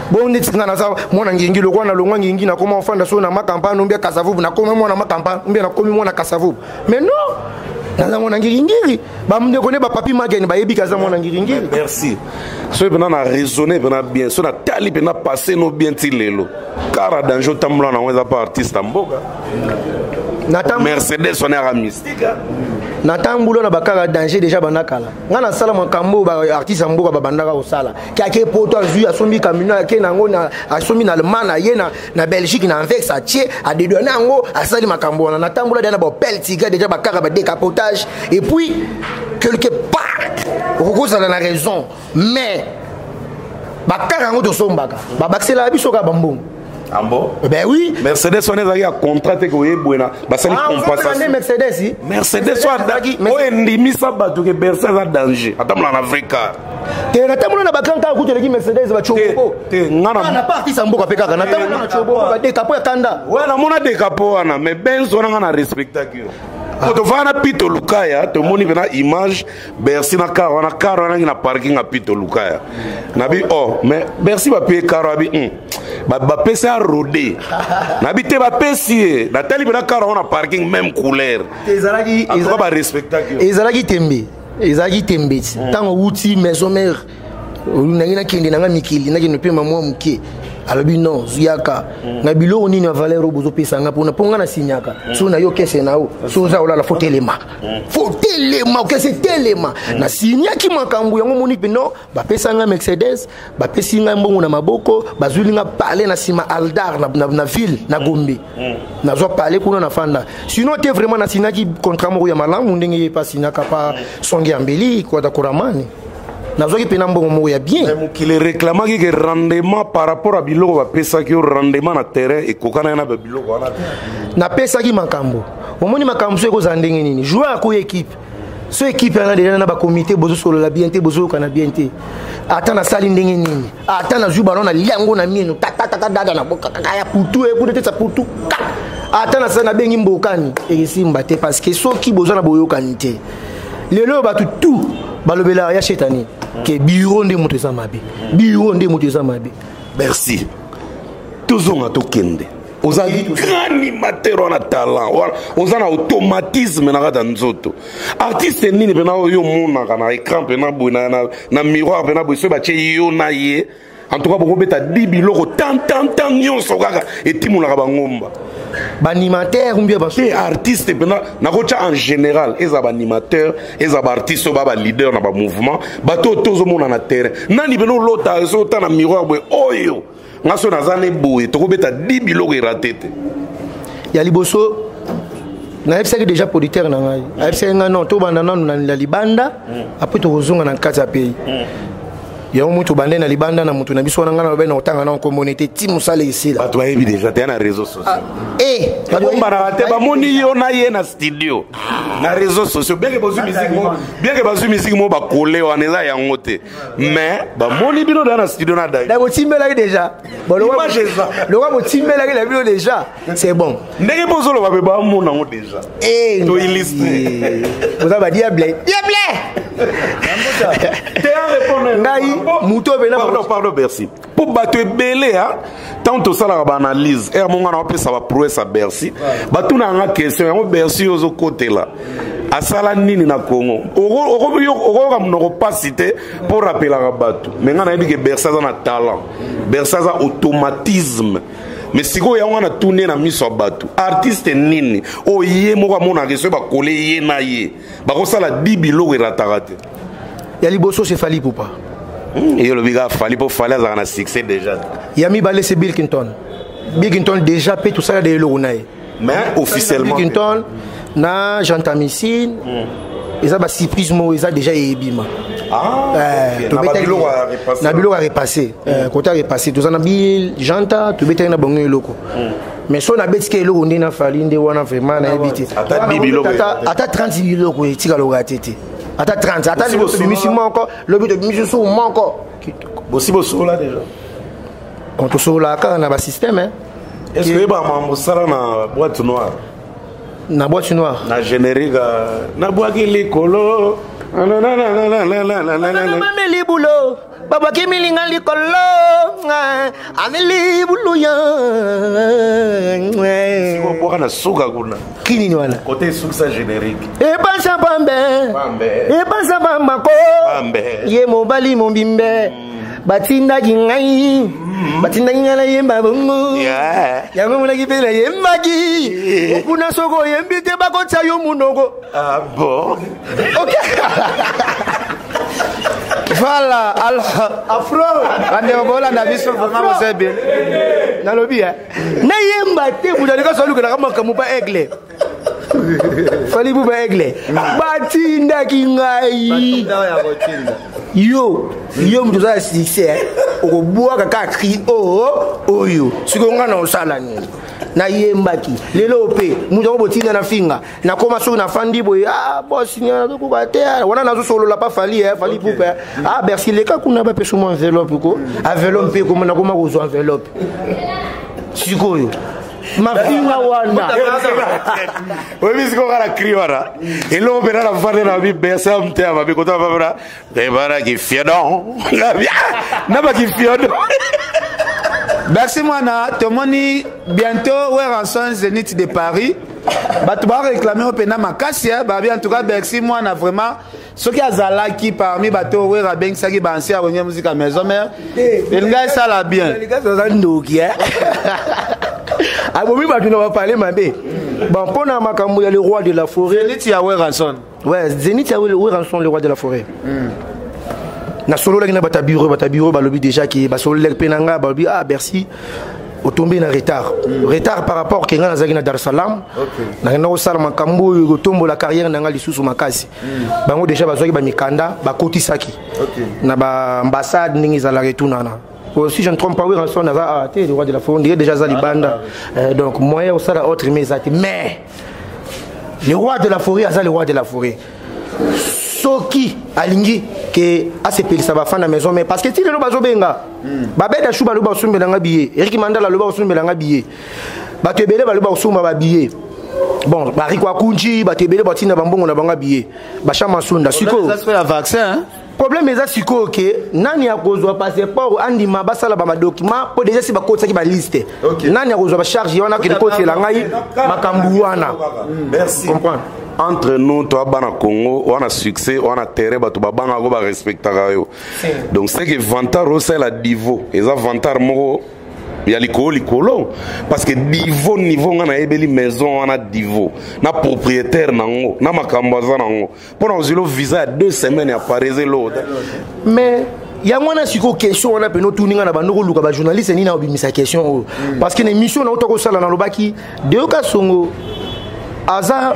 bon. Neti nga naza mwana ngingi, lokwa nalongwa ngingi, nakoma ofanda so na Makampane ombia Kasavubu, nakoma mwana Makampane ombia nakomi mwana Kasavubu. Mais non, naza mwana Ngiringiri. Bandeko ne bapapi Magene bayebi kaza mwana Ngiringiri. Merci. Soki mpena na raisonne mpena bien, so natali mpena passé no bien ti lelo, kara danger otambola nango eza pa artiste ya mboka. Mercedes wana yaka mystique. Natambulo na bakaka danger déjà banda kala. Nga nasala makambo baartiste ya mboka babandaka kosala. Kiake poto azwi, asombi camion, ake nango, asombi na Allemagne, aye na Belgique, na Anvex, atie adedone yango, asali makambo wana. Natambola deja na baopel Tigre, déjà bakaka badécapotage. Et puis quelque part okokozala na raison, mais bakaka yango tosombaka, babakiselaka biso kaka bambongo. Ah bon? Ben oui. Mercedes wana ezalaki ya contrat te, koyebwena basali compensation. Mercedes. Mercedes oyo endimisa bato ke Bercy aza danger, atambola na vrai car. Te, natambola na bakan kaka kutu eleki Mercedes, bacobobo. Te, nga na parti sa mboka mpe kaka natambola na cobobo, badekapo ya kanda. Wana namona dekapo wana, mais Benz wana nga na respectaki yo. Po tovanda na Pito Lukaya, tomoni mpena image Bercy na car wana, car wana na parking ya Pito Lukaya. Nabi oh, mais Bercy bapeye car, abi bapesi arode. Nabi te, bapesi ye. Natali mpena car wana parking, même couleur. Ezalaki en tout cas barespectaki yo. Ezalaki tembe, ezalaki tembe ti ntango outi maison mère, nangi nakende nanga mikili, nakende pema mwa moke. Alobi non, yaka na biloko nini ya valeur oyo bozopesa nga mpona mpo nga nasinyaka. So na yo kese na yo, so oza olala, fo telema, fo telema, okese telema. Nasinyaki makambo yango, moni mpe non, bapesa nga Mercedes, bapesi ngai mbongo na maboko, bazwili nga palais na nsima Aldar na ville na Gombe. Nazwa palais kuna na fanda. Sinon te, vraiment nasinyaki contrat moko ya malamu ndenge ye pa asinyaka pa songe ya mbeli kwata koramani. Nazwaki mpena mbongo moko ya bien. Mokili réclamaki ke rendement par rapport a biloko bapesaki yo, rendement na terrain ekokana na babiloko wana te. Napesaki makambo, omoni makambo so ekozala ndenge nini. Joueur akoya équipe, so équipe wana deja na bakomité, bozosolola bien te, bozoyokana bien te. Ata nasali ndenge nini, ata nazwi ballon na liango na mieno tatatata dada na bokaka ya putu ekuta te sa putu ka, ata nasali nabengi mbokani, ekesimba te, parce que soki boza na boyokani te. Lelo oyo bato tout balobelaka ya shetani ke biro nde moto eza mabe, biro nde moto eza mabe. Merci. Tozonga, tokende. Oza grand animateur wana, talent wana, oza na automatisme na kati ya nzoto. Artiste nini mpena oyo omonaka na écran mpena boye, na miroir mpena boye, soki batie yo na ye, en tout cas bokobeta di biloko tan tan tan nyonso kaka etimolaka bangomba? Baanimateur ou bien te, artiste mpena nakotya en général, eza baanimateur, eza baartiste oyo ba baleader na bamouvement, bato oyo tozomona na terrain. Nani mpena olota so ota na miroir boye, oyo nga so naza ne boye, tokobeta di biloko erate te? Ya liboso, nayebisaki déjà producteur na ngai, ayebisaki ngai non, tobanda nanu na libanda, après tokozonga na kati ya pays. Yango mutu bande na libanda na mutu na biso wana, ngai nalobai na kotanga na nkomboni te ti mosala esila. Bato bayebi déjà te, ya na réseau social. Eh, bombanaka te, bamoni yo na ye na studio na réseau sociaux, bien que bazwi musique mo, bien que bazwi musique mo bakole wana eza yango te, mais bamoni bino da na studio na dai. Na botimbelaki déjà. Image eza. Lokwa botimbelaki na bino déjà, c'est bon. Ndenge mpo ozoloba mpe bamona yango déjà. Eh, to illustre. Boza badiable, diable. Ngai moto oyo pena Pardon, pardon Bercy, mpo bato ebele a ntango tosalaka baanalyse ere monga na bapesa baprouesse ya Bercy, batuna yanga question yango: Bercy oyo ozokotela asala nini na Congo? Okoyoka monoko pasi te mpo rappelaka bato, mais ngai nayebi ke Bercy aza na talent, Bercy aza automatisme. Mais sikoyo yango wana tuni ye na miso ya bato: artiste nini oyo ye moko amonaka soki bakole ye na ye, bakosala di biloko erataka te? Ya liboso, c'est Fally Ipupa. Ye olobi kaka Fally mpo Fally azalaka na succès déjà. Ya mibale, c'est Bill Clinton. Bill Clinton déjà mpe tosala de eloko na ye. Mais officiellement Bill Clinton na Jean Tamisine, eza basurprise moko eza déjà eyebima. Ah, ok. Na babiloko ya repassé. Na biloko ya repassé, côté ya repassé, toza na Bill Janta, tobetaki na bango eloko. Mais so nabetiki eloko nde na Fally nde wana, vraiment nayebi te. Ata di biloko. Ata 30 biloko etikaloka te te, ata 30, ata lelo tobimisi moko, lobi tobimisi susu moko. Bosi bosola déjà? Bon, tosololaka kaka na basystème. Est ce que oyebaka makambo osala na boîte noire? Na boîte noire? Na générique, nabwaki likolo. Melibulo babwaki milinga likolo, ameli ya. Bwaka na suka kuna. Kinini wana? Kote esukisa générique. Epansa pambe. Pambe. Epansa pambako. Pambe. Ye mobali mobimbe. Batindaki ngai, batindaki ngai nayemba bongo. Yango monaki mpe nayembaki. Kuna soki oyembi te bakotia yo monoko. Ah bon? Ok. Voilà, alors Afro. Bandeko bolanda biso vraiment boza ebele. Nalobi eh. Nayemba te moto aleka so alukelaka makambo pa aigle. Fally Ipupa aigle. Batindaki ngai. Yo, yo moto oza na succès eh. Okobwaka kaka cri o oyo. Sikoyo ngai na osala nini? Nayembaki lelo mpe moto yango botinda na finga nakoma soki nafandi boye, ah boss, nazokoka te wana nazosolola pa Fally, eh, Fally Ipupa, eh. Ah Bercy, leka kuna bapesa mwa enveloppe ko enveloppe mpe koma nakoma kozwa enveloppe sikoyo mafinga wana. Oyebi sikoyo kaka na cri wana, eloko mpena na vande na bi bersa mteya mabe kota bapena ebana kifiodon na bakifiodon. Merci mwana, tomoni bientôt Werrason Zénith de Paris. Bato ba réclamer oyo mpena makasi, eh, babi en tout cas Bercy mwana vraiment soki azalaki parmi bato oyo Wera abengisaki ba ancien ya Wenge Musica Maison Mère, elinga esala bien. Likasi aza ndoki, eh. Abomi bato na bapale mabe. Bon, mpona makambo ya le roi de la forêt. Zénith ya Werrason. Ouais, Zénith ya Werrason, le roi de la forêt. Nasololaki na bato ya bureau, bato ya bureau balobi déjà ke basololaki mpe na ngai, balobi: ah Bercy, otombe na retard, retard par rapport ke ngai nazalaki na Dar es Salaam, nakenda kosala makambo oyo kotombola carrière na ngai lisusu makasi. Bango déjà bazwaki bamikanda, bakotisaki na baambassade ndenge ezalaka etunana. Si je ne trompe pas, Werrason aza ah, te, le roi de la forêt ndenge déjà aza libanda. Donc moyen osala autre mais eza te. Mais le roi de la forêt aza le roi de la forêt. Soki alingi ke asepelisa bafan na maison, mais parce que ti lelo bazobenga babeda shu, baloba kosumbelanga billet, Erik Mandala aloba kosumbelanga billet, bato ebele baloba kosumba babillet. Bon, bariko akunji, bato ebele batinda bambongo na bango billet, bachama sunda sikoyo. Eza ya vaccin, hein? Problème eza sikoyo ke nani akozwa passeport, andima basala bamadocuments, mpo déjà si bakotisaki baliste, nani akozwa bacharge wana akende kotela ngai makambo wana? Merci. Comprendre. Entre nous, toa bana Congo wana, succès wana terrain, bato babangako, barespectaka yo. Donc c'est que vantard osala divo eza vantard moko ya likolo likolo, parce que divo niveau nga nayebeli maison wana, divo na propriétaire nango na makambo aza nango mpo na kozwila visa ya 2 semaines ya Paris, eloko te. Mais yango wana sikoyo question wana pene otuni nga na bando koluka bajournaliste nini aobimisa question oyo, parce que na émission nauta kosala nalobaki Deyoka Songo aza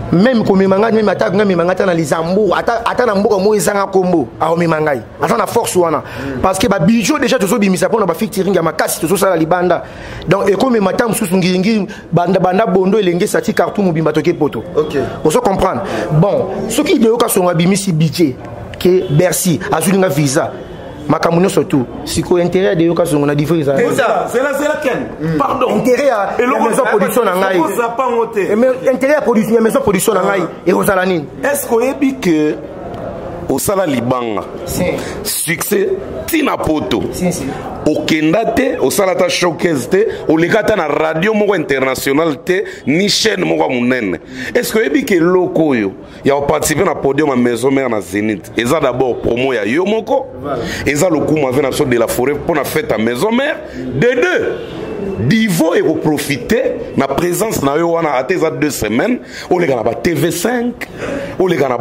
même komema ngai, même ata ngai mema ngai ata na Lizambourg, ata na mboka moko ezanga nkombo, akomema ngai, aza na force wana, parce que babijoux déjà tozobimisa mpona bafeaturing ya makasi tozosala libanda. Donc ekomema ta mosusu ngiringiri banda banda bondo elenge sati carton mobimba toke poto. Ozo comprendre? Bon, soki Deyoka Songo abimisi budget ke Bercy azwi nga visa, makambo nyonso tu, sikoyo intérêt ya Deyoka Songo na divo ezala? Zela, zela, Ken, pardon. Intérêt ya maison production na ngai. Ozapango te. Mais intérêt ya production ya maison production na ngai ekozala nini? Est ce que oyebi ke osala libanga succès ntina poto, okenda te, osala ata showcase te, oleka ata na radio moko international te, ni chaîne moko ya monene? Est ce que oyebi ke eloko oyo ya koparticipe na podium ya Maison Mère na Zénith eza d'abord promo ya yo moko, eza lokumu ave na biso de la forêt mpo na fête ya Maison Mère? De deux, divo ekoprofite na présence na yo wana, ata eza 2 semaines, oleka na ba TV5, oleka na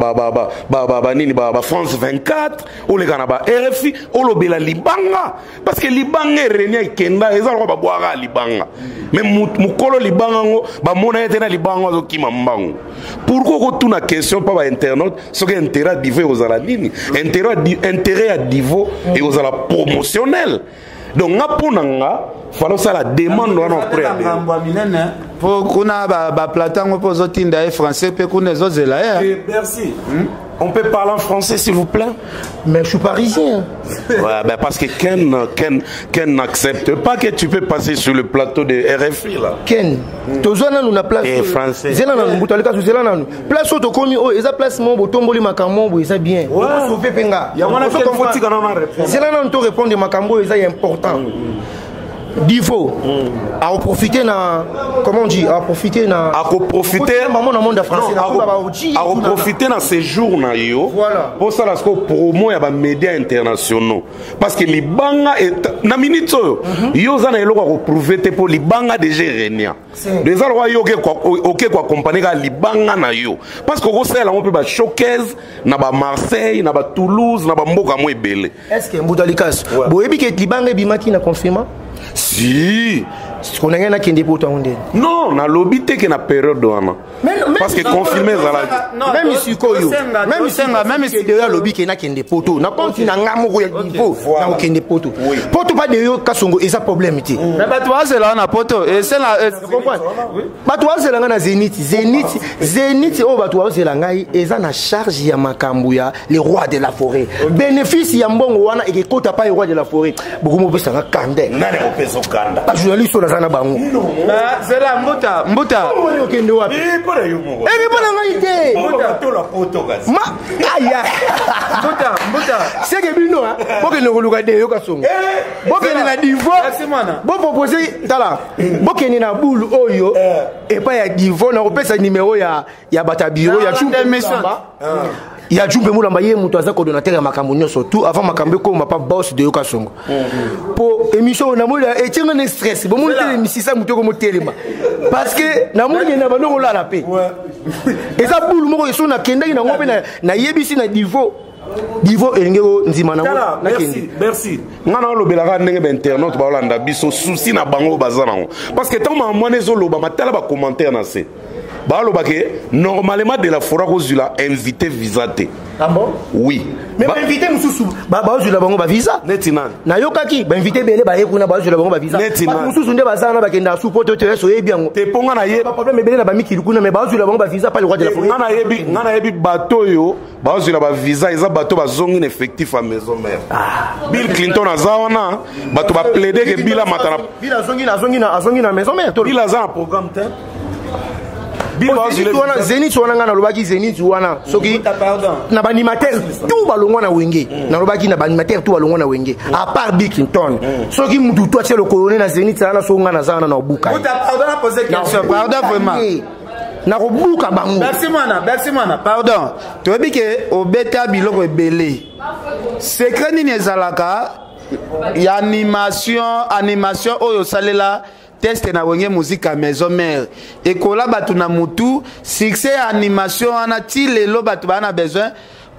banini, ba France 24, oleka na ba RFI, olobela libanga, parce que libanga erenia ekenda eza lokola babwaka ya libanga. Mais mokolo libanga yango bamona ye te na libanga yango azokima mbangu. Pourquoi okotuna question mpa bainternaute soki intérêt ya divo ekozala nini? Intérêt ya divo ekozala promotionnel. Donc nga, mpo na nga, fala osala demande wana auprès ya ngambo ya minene, mpo kuna baplateau yango mpo ozotinda ye français mpe kuna ezozela ye. Merci. On peut parler en français, s'il vous plaît? Mais je suis parisien. Ouais, ben parce que Ken n'accepte pas que tu peux passer sur le plateau de RFI, là. Ken, tozwa nanu na place. Eh, français. Zela nanu, mbuta leka zela nanu. Place oyo tokomi oyo eza place moko botomboli makambo boye, eza bien. Osauve mpe nga. Yango wana Ken, faut tika na répondre. Zela nanu to répondre makambo oyo eza ya important. Divo akoprofite na, comment on dit, akoprofite na Akoprofite mamo na monde ya français. Akoprofite na séjour na yo mpo osala sikoyo promo ya bamédia internationaux, parce que libanga na minute oyo, yo oza na eloko ya koprouver te, mpo libanga déjà erenia. Eza lokwa yo oke koaccompagner kaka libanga na yo, parce que okosalela yango mpe bashowcase na bamarseille, na batoulouse, na bamboka mo ebele. Est ce que Mbuta Likasi, boyebi ke libanga ebimaki na confinement? Si. Siko ndenge nakende poto yango ndeni? Non, nalobi te ke na période wana, parce que confinement ezalaki. Même sikoyo, même sikoyo alobi ke nakende poto na compte na nga moko ya niveau, nakokende poto. Poto pa de yo Kasongo eza problème te. Mais bato bazela na poto esela. Bato bazela ngai na Zénith. Zénith, Zénith oyo bato bazela ngai eza na charge ya makambo ya le roi de la forêt. Bénéfice ya mbongo wana ekekota pa roi de la forêt. Bokomopesanga kande. Nani akopesa okanda? Bajournaliste oyo naza na bango. Zela, Mbuta, Mbuta. Okende wapi? Eke mpo na ngai te. Ma aya. Mbuta, Mbuta. Seke bino bokende koluka de yoka songo, bokende na Divo, bopropose. Tala, bokende na bulu oyo epai ya Divo, na kopesa nimero ya bato ya bureau ya ya Jumpe Mulamba. Ye moto aza coordonnateur ya makambo nyonso tout avant makambo ekoma pa boss de yoka songo. Po émission oyo namoni etienga na stress, bomoni telemisisa moto ekomotelema, parce que namoni na bando kolala mpe eza bulu moko. Eso nakendaki nango mpe nayebisi na Divo. Divo elingi ndima nango nakende. Merci. Nga na olobelaka ndenge bainternaute baolanda biso, souci na bango baza nango, parce que ntango mama ezoloba, matala bacommentaire na se, baloba ke normalement de la forêt kozwila invité visa te. Ah bon? Oui. Mais bainvité mosusu bazwila bango bavisa. Neti nani? Nayokaki bainvité ebele baye kuna, bazwila bango bavisa. Neti bato mosusu nde baza wana, bakenda su po to te eso oyebi yango. Te, mpo nga na ye baproblème ebele na bamikili kuna, mais bazwila bango bavisa pa le roi de la forêt. Nga nayebi bato oyo bazwila bavisa, eza bato bazongi na effectif ya maison mère. Bill Clinton aza wana, bato baplaide ke Bill amata na Bill azongi na maison mère. Bill aza na programme te. Zénith wana, ngai nalobaki Zénith wana, soki na baanimateur tout balongwa na Wenge, nalobaki na baanimateur tout balongwa na Wenge à part Bill Clinton, soki mutu to atie lokolo ne na Zénith wana, soki ngai naza wana na obuka. Pardon, vraiment. Nakobuka bango. Merci mwana, merci mwana. Pardon, toyebi ke obeta biloko ebele. Secret nini ezalaka ya animation oyo osalela test na Wenge Musica Maison Mère, ekola bato na mutu, succès ya animation wana ti lelo bato baa na besoin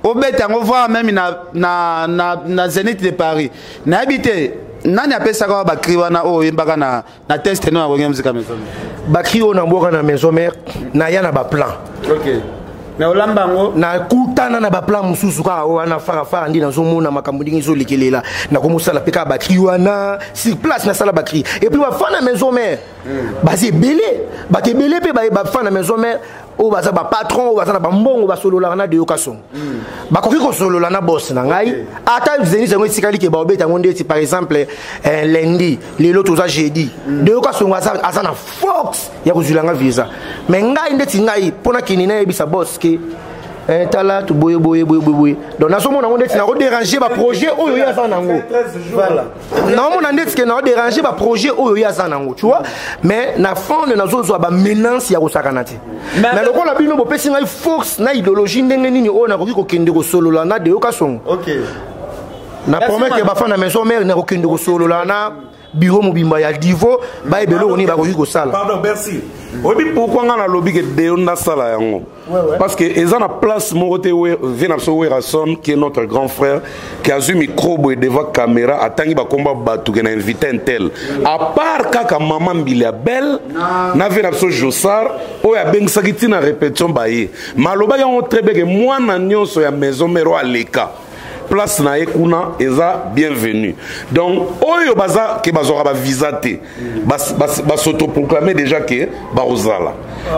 obeta yango, voire même na Zénith de Paris? Nayebi te nani apesaka wa bacri wana oyo oyembaka na test no ya Wenge Musica Maison Mère. Bacri oyo na mboka na maison mère, naya na baplan. Ok, mais olamba yango? Nakutana na baplan mosusu kaka wana farafara nde nazomona makambo ndenge ezolekelela. Nakomosala mpe kaka bacri wana sur place, nasala bacri et puis bafan na maison mère baza ebele, bato ebele mpe bafan na maison mère oyo baza bapatron, oyo baza na bambongo, basololaka na Deyoka Songo, bakoki kosolola na boss na ngai. Ata Zénith yango etikali ke baobeta yango ndeti par exemple lundi, lelo toza jeudi, Deyoka Songo aza na force ya kozwilanga visa. Mais ngai ndeti ngai mpo nakende nayebisa boss ke tala to boye boye boye boye boye, donc nazomona yango ndeti nakodéranger baprojet oyo ye aza nango. Naomona ndeti ke naodéranger baprojet oyo ye aza nango, tu vois. Mais na fond nazozwa bamenance ya kosakana te. Mais lokola bino bopesi ngai force na idéologie, ndenge nini oyo nakoki kokende kosolola na Deyoka Songo, na promettre bafan na maison mère, nakokende kosolola na bureau mobimba ya Divo, bayeba eloko nini bakoki kosala. Pardon, merci. Oyebi pourquoi nga nalobi ke Deo ndasala yango? Parce que eza na place moko te vie na biso Werason, qui est notre grand frère, qui azwi micro boye devant caméra, atangi bakomba bato ke na invité un tel, à part kaka mama Mbili ya Belle na vie na biso Josar oyo abengisaki ntina répétition baye. Ma alobaki yango très bien ke mwana nyonso ya maison mère oyo aleka, place na ye kuna eza bienvenu. Donc oyo baza ke bazwaka bavisa te, basautoproclame déjà ke bakozala,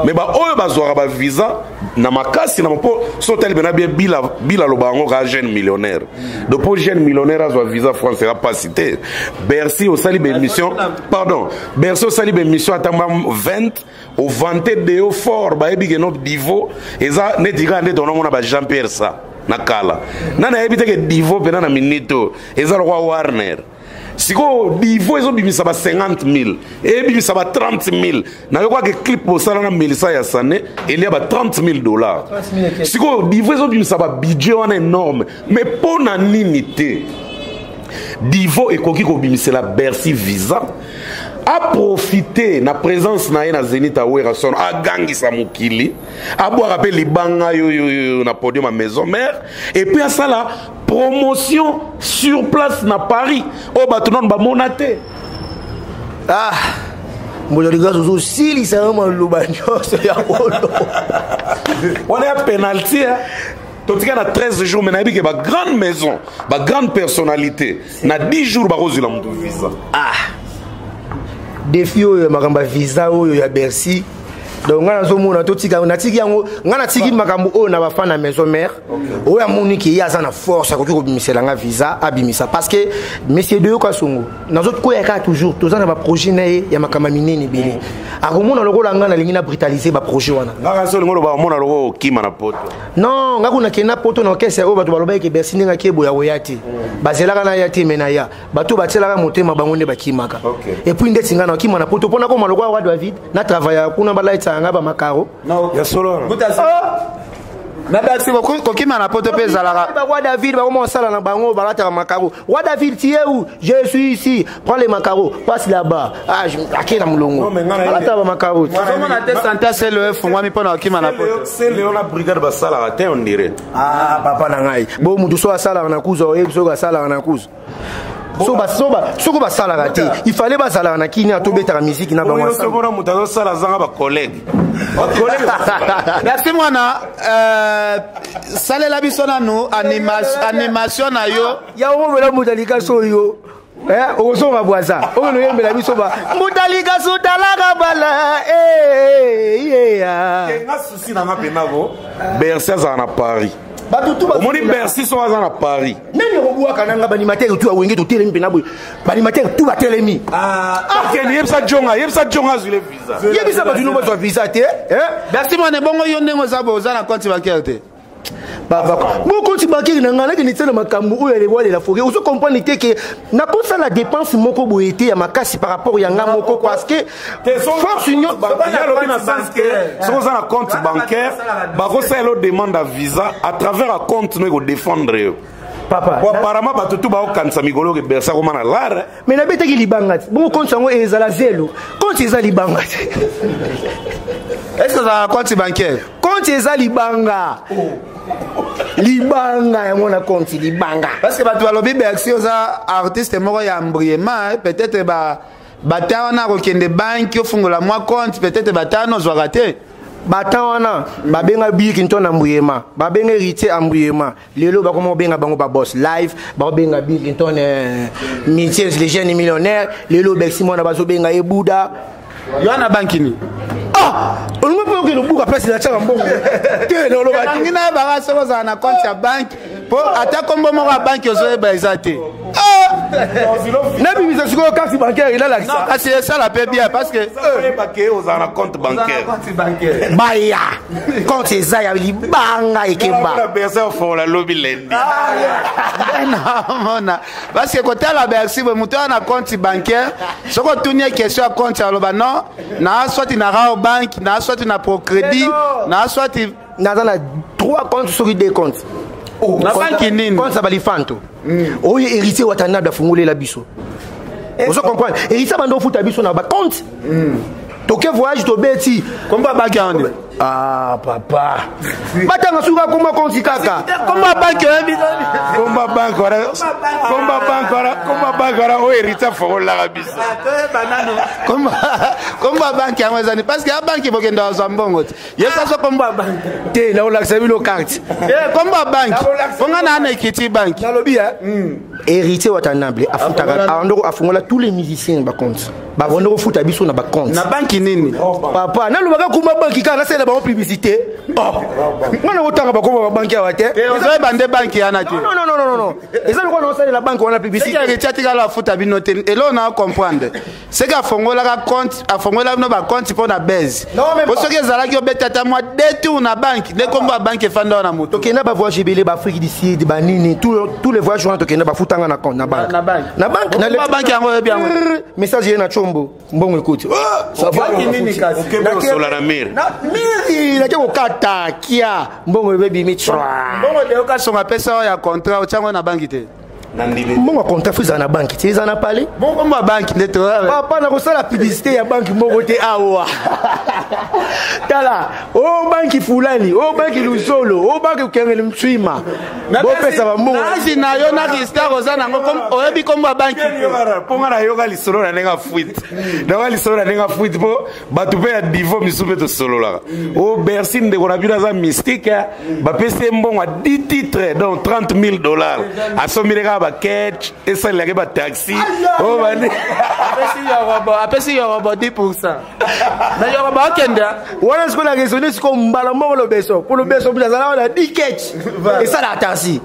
mais baoyo bazwaka bavisa na makasi na mpo so otali mpena bien, Bila aloba yango kaka jeune millionnaire. Donc mpo jeune millionnaire azwa visa France eka mpasi te. Bercy osali baémission, pardon, Bercy osali baémission ata mba 20, ovante Deo fort, bayebi ke no Divo eza neti kaka nde tonomona ba Jean Pierre sa na kala. Nani ayebi te ke Divo mpena na minute oyo eza lokwa Warner? Sikoyo Divo ezobimisa ba 50 000, ebimisa ba 30 000. Nayokaki clip bosala na Melissa ya Sane, elia ba 30 000 dollars. Sikoyo Divo ezobimisa ba budget wana énorme, mais mpo na nini te Divo ekoki kobimisela Bercy visa, aprofite na présence na ye na Zenith ya Werrason, agangisa mokili, abwaka mpe libanga yoyoyo na podium ya Maison Mère, et puis asala promotion sur place na Paris oyo bato nano bamona te. Ah, Mboto Likasu ozosilisa yo maloba nyonso ya koloba. Wana ya penalty, hein? Totika na 13 jours, mais nayebi ke ba grande maison, ba grande personnalité, na 10 jours bakozwila moto visa. Ah, défi oyo ya makambo ya visa oyo ya Bercy, donc ngai nazomona totika, natiki yango, ngai natiki makambo oyo na bafan na Maison Mère. Oyo amoni ke ye aza na force, akoki kobimisela nga visa, abimisa. Parce que monsieur Deyo Kasongo, nazokoya kaka toujours, toza na baprojet na ye ya makambo ya minene ebele. Akomona lokola ngai nalingi na brutaliser baprojet wana. Ngaka so olingi oloba omona lokola okima na poto. Non, nga kuna kenda poto na orchestre oyo bato balobaki ke Bercy ndenge ake boya koya te. Bazelaka na ya te, me na ya. Bato batielaka motema bango nde bakimaka. Et puis ndeti nga na okima na poto mpona koma lokola roi David, na travaillaka kuna balaitisaka nga bamakaro. Ya solo wana. Na Bercy kokima na poto mpe ezalaka. Ba roi David bakoma kosala na bango, balataka makaro. Roi David, tu es où? Je suis ici. Prends les macaros, passe là-bas. Ah, ake na molongo. Non, mais nga na ye- Balataka ba makaro. Ozomona te santé aselo efungwami mpona kokima na poto. Sele na brigade basalaka te, on dirait. Ah, papa na ngai. Bo mutu so asalaka na kuzu, oyebi soki asalaka na kuzu. Soko basalaka te, il fallait bazalaka na kini atobetaka musique na bango Oyo ensemble. soki moto azosala azanga ba collègue. Merci mwana, salela biso nanu animation na yo. Ya omomela moto alikaso oyo. Okozonga bwaza oyo noyembela biso ba moto alikaso talaka bala, eh, Nga souci na nga mpenza ko Bercy azala na Paris. Bato tu Omoni Bercy so aza na Paris. Nani okobwaka nanga baanimateur tu awenge totelemi mpena boye, baanimateur tu batelemi. Akende yebisa Jonga, yebisa Jonga azwile visa. Yebisa bato no bazwa visa te, eh? Bercy mwana, ebongo yo ndenge oza boye, oza na compte bancaire te? Bo compte bancaire na ngai nakende tia na makambo oyo ya le roi de la forêt. Ozo comprendre te ke nakosala dépense moko boye te ya makasi par rapport ya nga moko, parce que force union Ya alobi na sens ke soki oza na compte bancaire, bakosalela yo demande ya visa à travers ya compte no ekodefendre yo. Papa, Po apparemment bato tu baokanisa mikolo oyo ke Bercy akoma na lare. Mais nabetaki libanga te. Bongo compte yango ezala zelo. Compte eza libanga te. Est-ce que ozala na compte bancaire? Compte eza libanga. Libanga yango na compte libanga. Parce que bato balobi Bercy oza artiste moko ya embrayement, hein, peut-être ba bata wana akokende banque ofungola mwa compte, peut-être bata wana ozwaka te. Bata wana babenga Bill Clinton embrouillement, babenga héritier embrouillement. Lelo bakoma kobenga bango ba boss live, bakobenga Bill Clinton, Mithiens les jeunes millionnaires. Lelo Bercy mwana bazobenga ye Bouddha. Yo na banque ni? Ah, olingi mpe okende obuka place na tiaka mbongo te, na oloba te. Nalingi nayebaka soki ozala na compte ya banque, mpo ata kombo moko ya banque ozoyeba eza te. Nabimisa sikoyo carte bancaire elalakisa. Non, kasi esala mpe bien parce que Oyeba ke ozala na compte bancaire. Baya compte eza ya libanga ekemba. Mpona Bercy ofongola lobi lendi. Namona parce que kotala Bercy boye, moto wana na compte bancaire, soki otuni ye question ya compte, aloba non, naa swati na Rao Bank, naa swati na Procrédit, naa swati. Naza na 3 comptes soki 2 comptes. Na banque nini? Compte ya balifanto oyo héritier Watanabe afungolela biso. Ozo comprendre, héritier bando ofuta biso na bacompte, toke voyage tobeti. Kombo ya banque yango nde? Ah papa, batanga suka komba compte kaka. Kombo ya banque oyebi? Komba banque wana, komba banque wana, komba banque wana oyo héritier afongolelaka biso. Toyeba nano kombo ya banque yango ezani, parce que ya banque bokenda kozwa mbongo te. Yebisa so kombo ya banque. Te, nakolakisa bino carte. Kombo ya banque mpo nga na ana Equity Bank. Nalobi ya héritier Watanabe afutaka, andoko afungola tous les musiciens bacompte, bavanda kofuta biso na bacompte. Na banque nini? Papa, nalobaka kuma banque kaka nasala. bango publicité. Oh, nga nakotanga bakoma babanki awa te. Ozoyeba nde banki wana te. Non, non, non, non, non, eza lokola naosalela banke wana publicité. Héritier atikala afuta bino te. Eloko na comprendre, seke afongolaka compte, afongola bino bacompte mpo na base, po soki ezalaki obeta ata mwa détour na banke nde nkombo ya banke efanda wana moto. Tokenda bavoyage ebele, baAfrique du Sud, banini, tous les voyages wana tokenda, bafutanga na compte na banke. Na banke. Na banke. Na banke yango oyebi yango. Message ye na chombo, mbongo ekoti. Banki nini kasi? Osola na mire. Miri nake kokata kia mbongo ebebimi. Mbongo deyoka songa apesa oyo ya contrat, otyango na banki te. Mbongo ya contrat fo ezala na banki te, eza na pale. Bongo ya banki nde to. Papa, nakosala publicité ya banki moko te awa. Tala o banki fulani, o banki lusolo, o banki kengele mtswima, bopesa bambongo. Nazi na yo na Ristar oza nango, oyebi kombo ya banki. Mpo nga nayoka lisolo na ndenge afuite, nayoka lisolo na ndenge afuite, mpo bato mpe ya divo misusu mpe tosololaka. O Bercy, ndeko na bino aza mystique, bapesi ye mbongo ya 10 titre, donc 30 000 $, asombile kaka baketch, esalelaki bataxi. Apesi yorobo 10, mais yorobo akende. Wana sikoyo na raisonne sikoyo mbala moko lobeso, mpo lobeso mpe azala wana 10 ketch esalaka taxi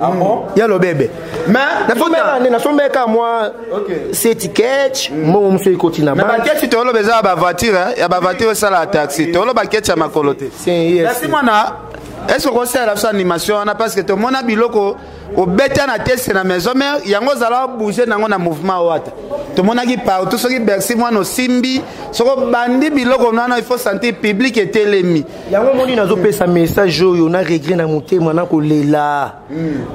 ya lobebe. Mais nasombeka mwa sept ketch, mbongo mosusu ekoti na banque. Baketch toloba eza ya bavoiture, ya bavoiture esalaka taxi. Toloba ketch ya makolo te. Kasi mwana, est ce que okosalela biso animation wana? Parce que tomona biloko obeta na teste na maison mare, yango ozala bouge nango na mouvement wata, tomonaki partout. Soki Bercy mwana osimbi, soki obandi biloko wana, il faut sentir public etelemi. Yango moni nazopesa message oyo na regret na motema, na kolela.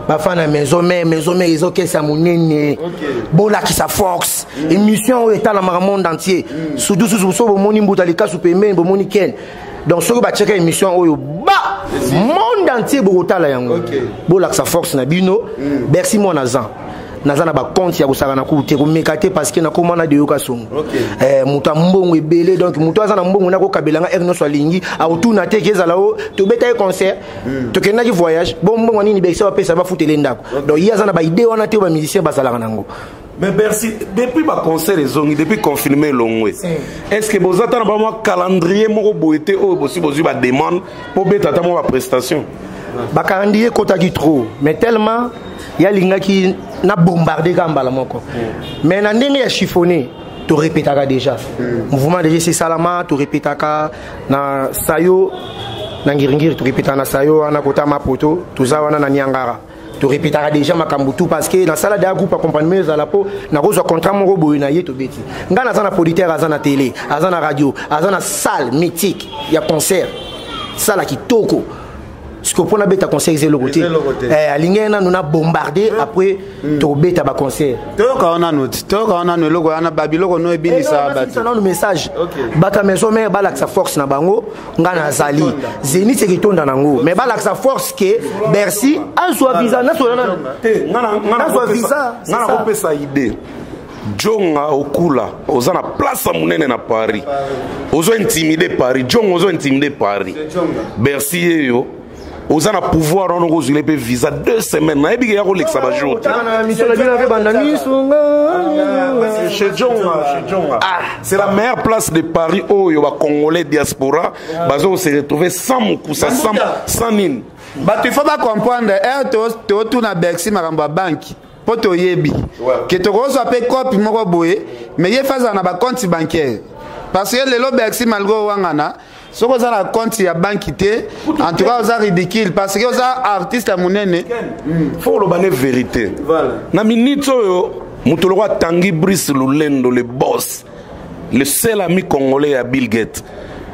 Bafan na maison mare, maison mare ezokesa monene, bolakisa force. Émission oyo etalamaka monde entier, surtout susu so bomoni mbuta likasu pembeni, bomoni ken. Donc soki batiaka émission oyo, ba monde entier bokotala yango. Bolakisa force na bino. Bercy mwana zan naza na bacompte ya kosaka na kutu te, komeka te, parce que nakoma na deyoka songo, moto ya mbongo ebele. Donc moto aza na mbongo nakokabelanga heure nyonso alingi, akotuna te ke ezala o tobeta ye concert, tokendaki voyage, bo mbongo nini Bercy bapesa bafutele ndako. Donc ye aza na baidée wana te oyo bamusicien bazalaka nango. Mais Bercy, depuis baconcert ezongi, depuis confinement elongwe, est ce que boza ta na bamwa calendrier moko boye te oyo bosi bozwi bademande mpo beta ata mwa baprestation? Bacalendrier ekotaki trop, mais tellement yalingaki na bombarde kaka mbala moko. Mais na ndenge ya chiffonné, torépétaka déjà mouvement déjà esesalama, torépétaka na sayo na ngiringiri, torépétaka na sayo wana kota mapoto, toza wana na niangara, torépétaka déjà makambo tout, parce que nasala deya groupe accompagnement ezala mpo nakozwa contrat moko boye na ye tobeti. Ngai naza na producteur, aza na télé, aza na radio, aza na salle mythique ya concert, sala kitoko. Sikoyo mpo nabeta concert eza eloko te. Alingi ye nanu na bombarde, après tobeta baconcert. Toyoka wana nanu ti, toyoka wana nanu eloko wana, babiloko no ebinisaka bato. Nanu message, bato ya maison mare balakisa force na bango. Nga nazali Zénith eketonda nango, mais balakisa force ke Bercy azwa visa, nasola nanu nazwa visa. Nga nakopesa idée. Jonga okula, oza na place ya monene na Paris, ozo intimide Paris. Jonga ozo intimide Paris. Bercy yeyo oza na pouvoir wana, okozwile mpe visa 2 semaines, nayebi ke ya kolekisa bajour te. Chez Jonga, chez Jonga, c'est la meilleure place de Paris oyo bacongolais diaspora bazo se retrouver sans mokusa, sans nini. Bato, il faut bacomprendre ere totuna Bercy makambo ya banki, mpo toyebi ke tokozwa mpe cope moko boye, mais ye fazala na bacompte bancaire, parce que lelo Bercy, malgré owangana, soki oza na compte ya banki te, en tout cas oza ridicule, parce que oza artiste ya monene. Faut oloba ne vérité. Na minute oyo, moto loko atangi Brice Lulendo, le boss, le seul ami congolais ya Bill Gates,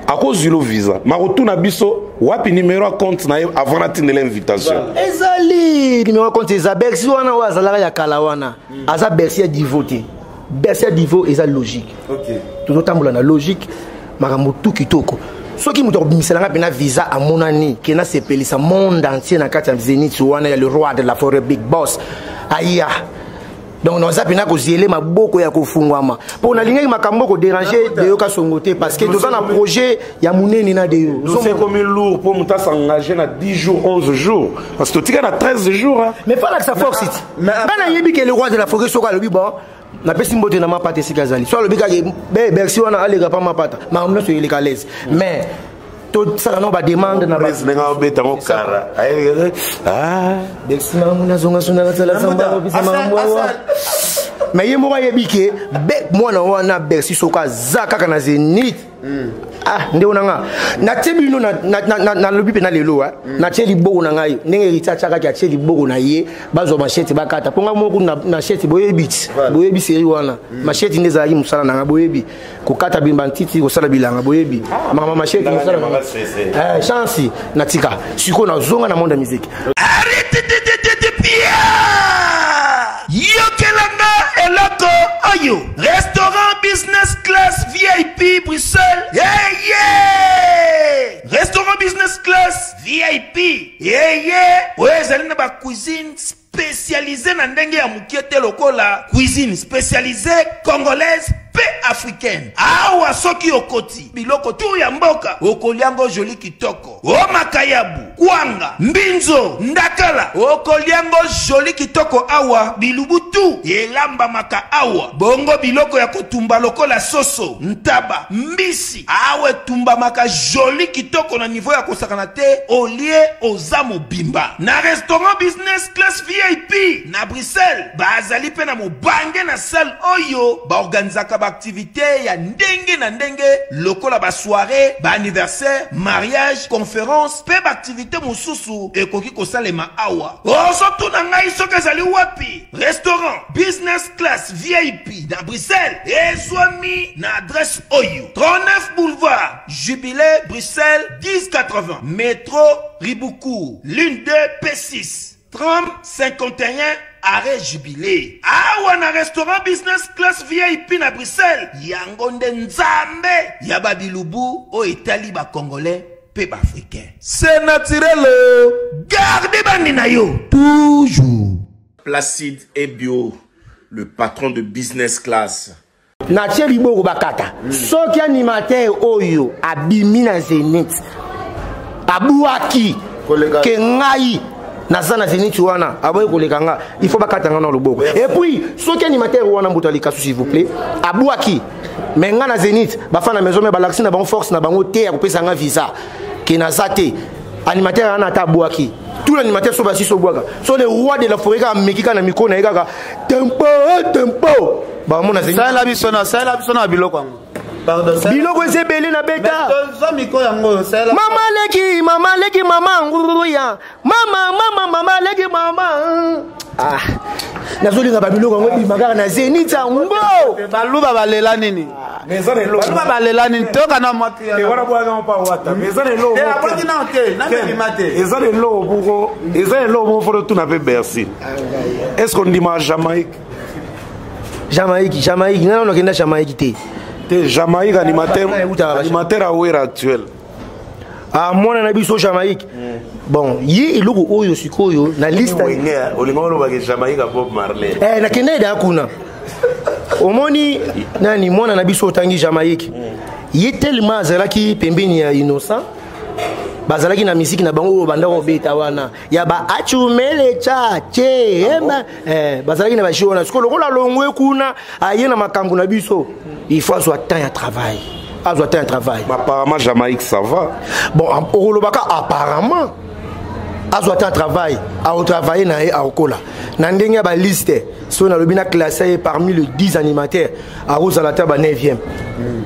akozwila visa, makotuna biso wapi numéro ya compte na ye avant natindela invitation. Ezali numéro ya compte, eza Bercy wana oyo azalaka ya kala wana, aza Bercy ya divo te. Bercy ya divo eza logique, tozotambola na logique, makambo tu kitoko. Soki moto akobimiselanga mpena visa, amonani ke nasepelisa monde entier na kati ya Zénith wana ya le roi de la forêt, big boss aya. Donc naza mpena koziele maboko ya kofungwama, mpo nalingaki makambo kodéranger Deyoka Songo te, parce que toza na projet ya monene na Deyo. Dossier ekomi lourd mpo moto asengage na 10 jours, 11 jours, parce que totika na 13 jours, hein. Mais falakisa force ti nga nayebi ke le roi de la forêt, soki alobi bon, napesi mbote na mapata esika azali, so alobi kaka be Bercy wana aleka pa mapata, makambo nyonso eleka l'aise. Mais Tosala nao bademande na ndenge abeta ngo kara. Mais ye moko ayebi ke mwana wana Bercy soki aza kaka na Zénith, ah, ndeko na nga, natie bino, nalobi mpe na lelo, natie liboko na ngai ndenge Héritier atiakaki, atie liboko na ye, bazwa machette bakata mpo ngai moko na chete. Boyebi ti boyebi série wana, machette nde ezalaki mosala na ngai. Boyebi kokata bantiti, kosala bilanga, boyebi makambo machette, mosala na ngai. Chance natika sikoyo, nazonga na monde ya musique. Yokelanga eloko oyo: restaurant Business Class VIP Bruxelles. Yeye, restaurant Business Class VIP yeye oyo ezali na bacuisine spécialisé na ndenge ya mokie te, lokola cuisine spécialisée congolaise mpe africaine. Awa soki okoti, biloko tu ya mboka okoliango joli kitoko, o makayabu, kwanga, mbinzo, ndakala, okoliango joli kitoko. Awa bilubu tu elambamaka awa, bongo biloko ya kotumba lokola soso, ntaba, mbisi, awa etumbamaka joli kitoko na niveau ya kosakana te. Olie, oza mobimba. Na restaurant Business Class VIP na Bruxelles, bazali mpe na mobange na salle oyo baorganizaka baaktivité ya ndenge na ndenge, lokola basoirée, baanniversaire, mariage, conférence mpe baaktivité mosusu ekoki kosalema awa. Ozotuna ngai soki ezali wapi? Restaurant Business Class VIP na Bruxelles ezwami na adresse oyo: 39 boulevard Jubilé, Bruxelles 1080, métro Ribaucourt, ligne 2 P6, tram 51, arrêt Jubilé. Awa na restaurant Business Class VIP na Bruxelles, yango nde nzambe ya babilubu oyo etali bacongolais mpe baafricain. C'est naturel, garde bandi na yo toujours. Placide Ebio, le patron de Business Class. Natie liboko bakata. Soki animateur oyo abimi na Zénith, abwaki ke ngai naza na Zénith wana, aboyi koleka nga, il faut bakata nga na loboko. Et puis soki animateur wana, moto alikasu, s'il vous plaît, abwaki mais nga na Zénith, bafana Maison Mère balakisi na bango force na bango te ya kopesa nga visa ke naza te. Animateur wana ata abwaki, tout l'animateur so basi so bwaka so, le roi de la forêt kaka ameki kaka na micro na ye kaka tempo tempo, bamona. Salela biso na, salela biso na biloko yango. Pardon. Biloko eza ebele na beta. Tozwa micro yango, salela. Mama leki, mama leki, mama nguruya, mama, mama, mama leki, mama. Ah, nazolinga babiloko yango ebima kaka na Zénith yango. Baluba balela nini? Baluba balela nini? Toyoka na mwa. Wana bwaka mpa wata, mais eza na eloko. Abwaki nano te, nano ebima te. Eza na eloko moko, eza na eloko moko fo totuna mpe Bercy: est ce que ondima Jamaïque? Jamaïque, Jamaïque, nano nakenda Jamaïque te. Te, Jamaïque, animateur, animateur awera actuel. Ah, mwana na biso Jamaïque, bon, ye eloko oyo sikoyo na liste. Olinga olobaka Jamaïque a Bob Marley. Eh, nakenda eda kuna. Omoni nani, mwana na biso otangi Jamaïque, ye tellement azalaki pembeni ya Innocent, bazalaki na misiki na bango oyo banda kobeta wana ya ba achumele cha che ema, eh, bazalaki na bajeu wana. Sikoyo lokola longwe kuna, aye na makambo na biso, il faut azwa temps ya travail, azwa temps ya travail. Apparemment Jamaïque, ça va. Bon, okolobaka apparemment azwa temps ya travail, akotravaille na ye, akokola na ndenge ya baliste. Soki nalobi na classe ye parmi le 10 animateurs, akozala ta ba 9e.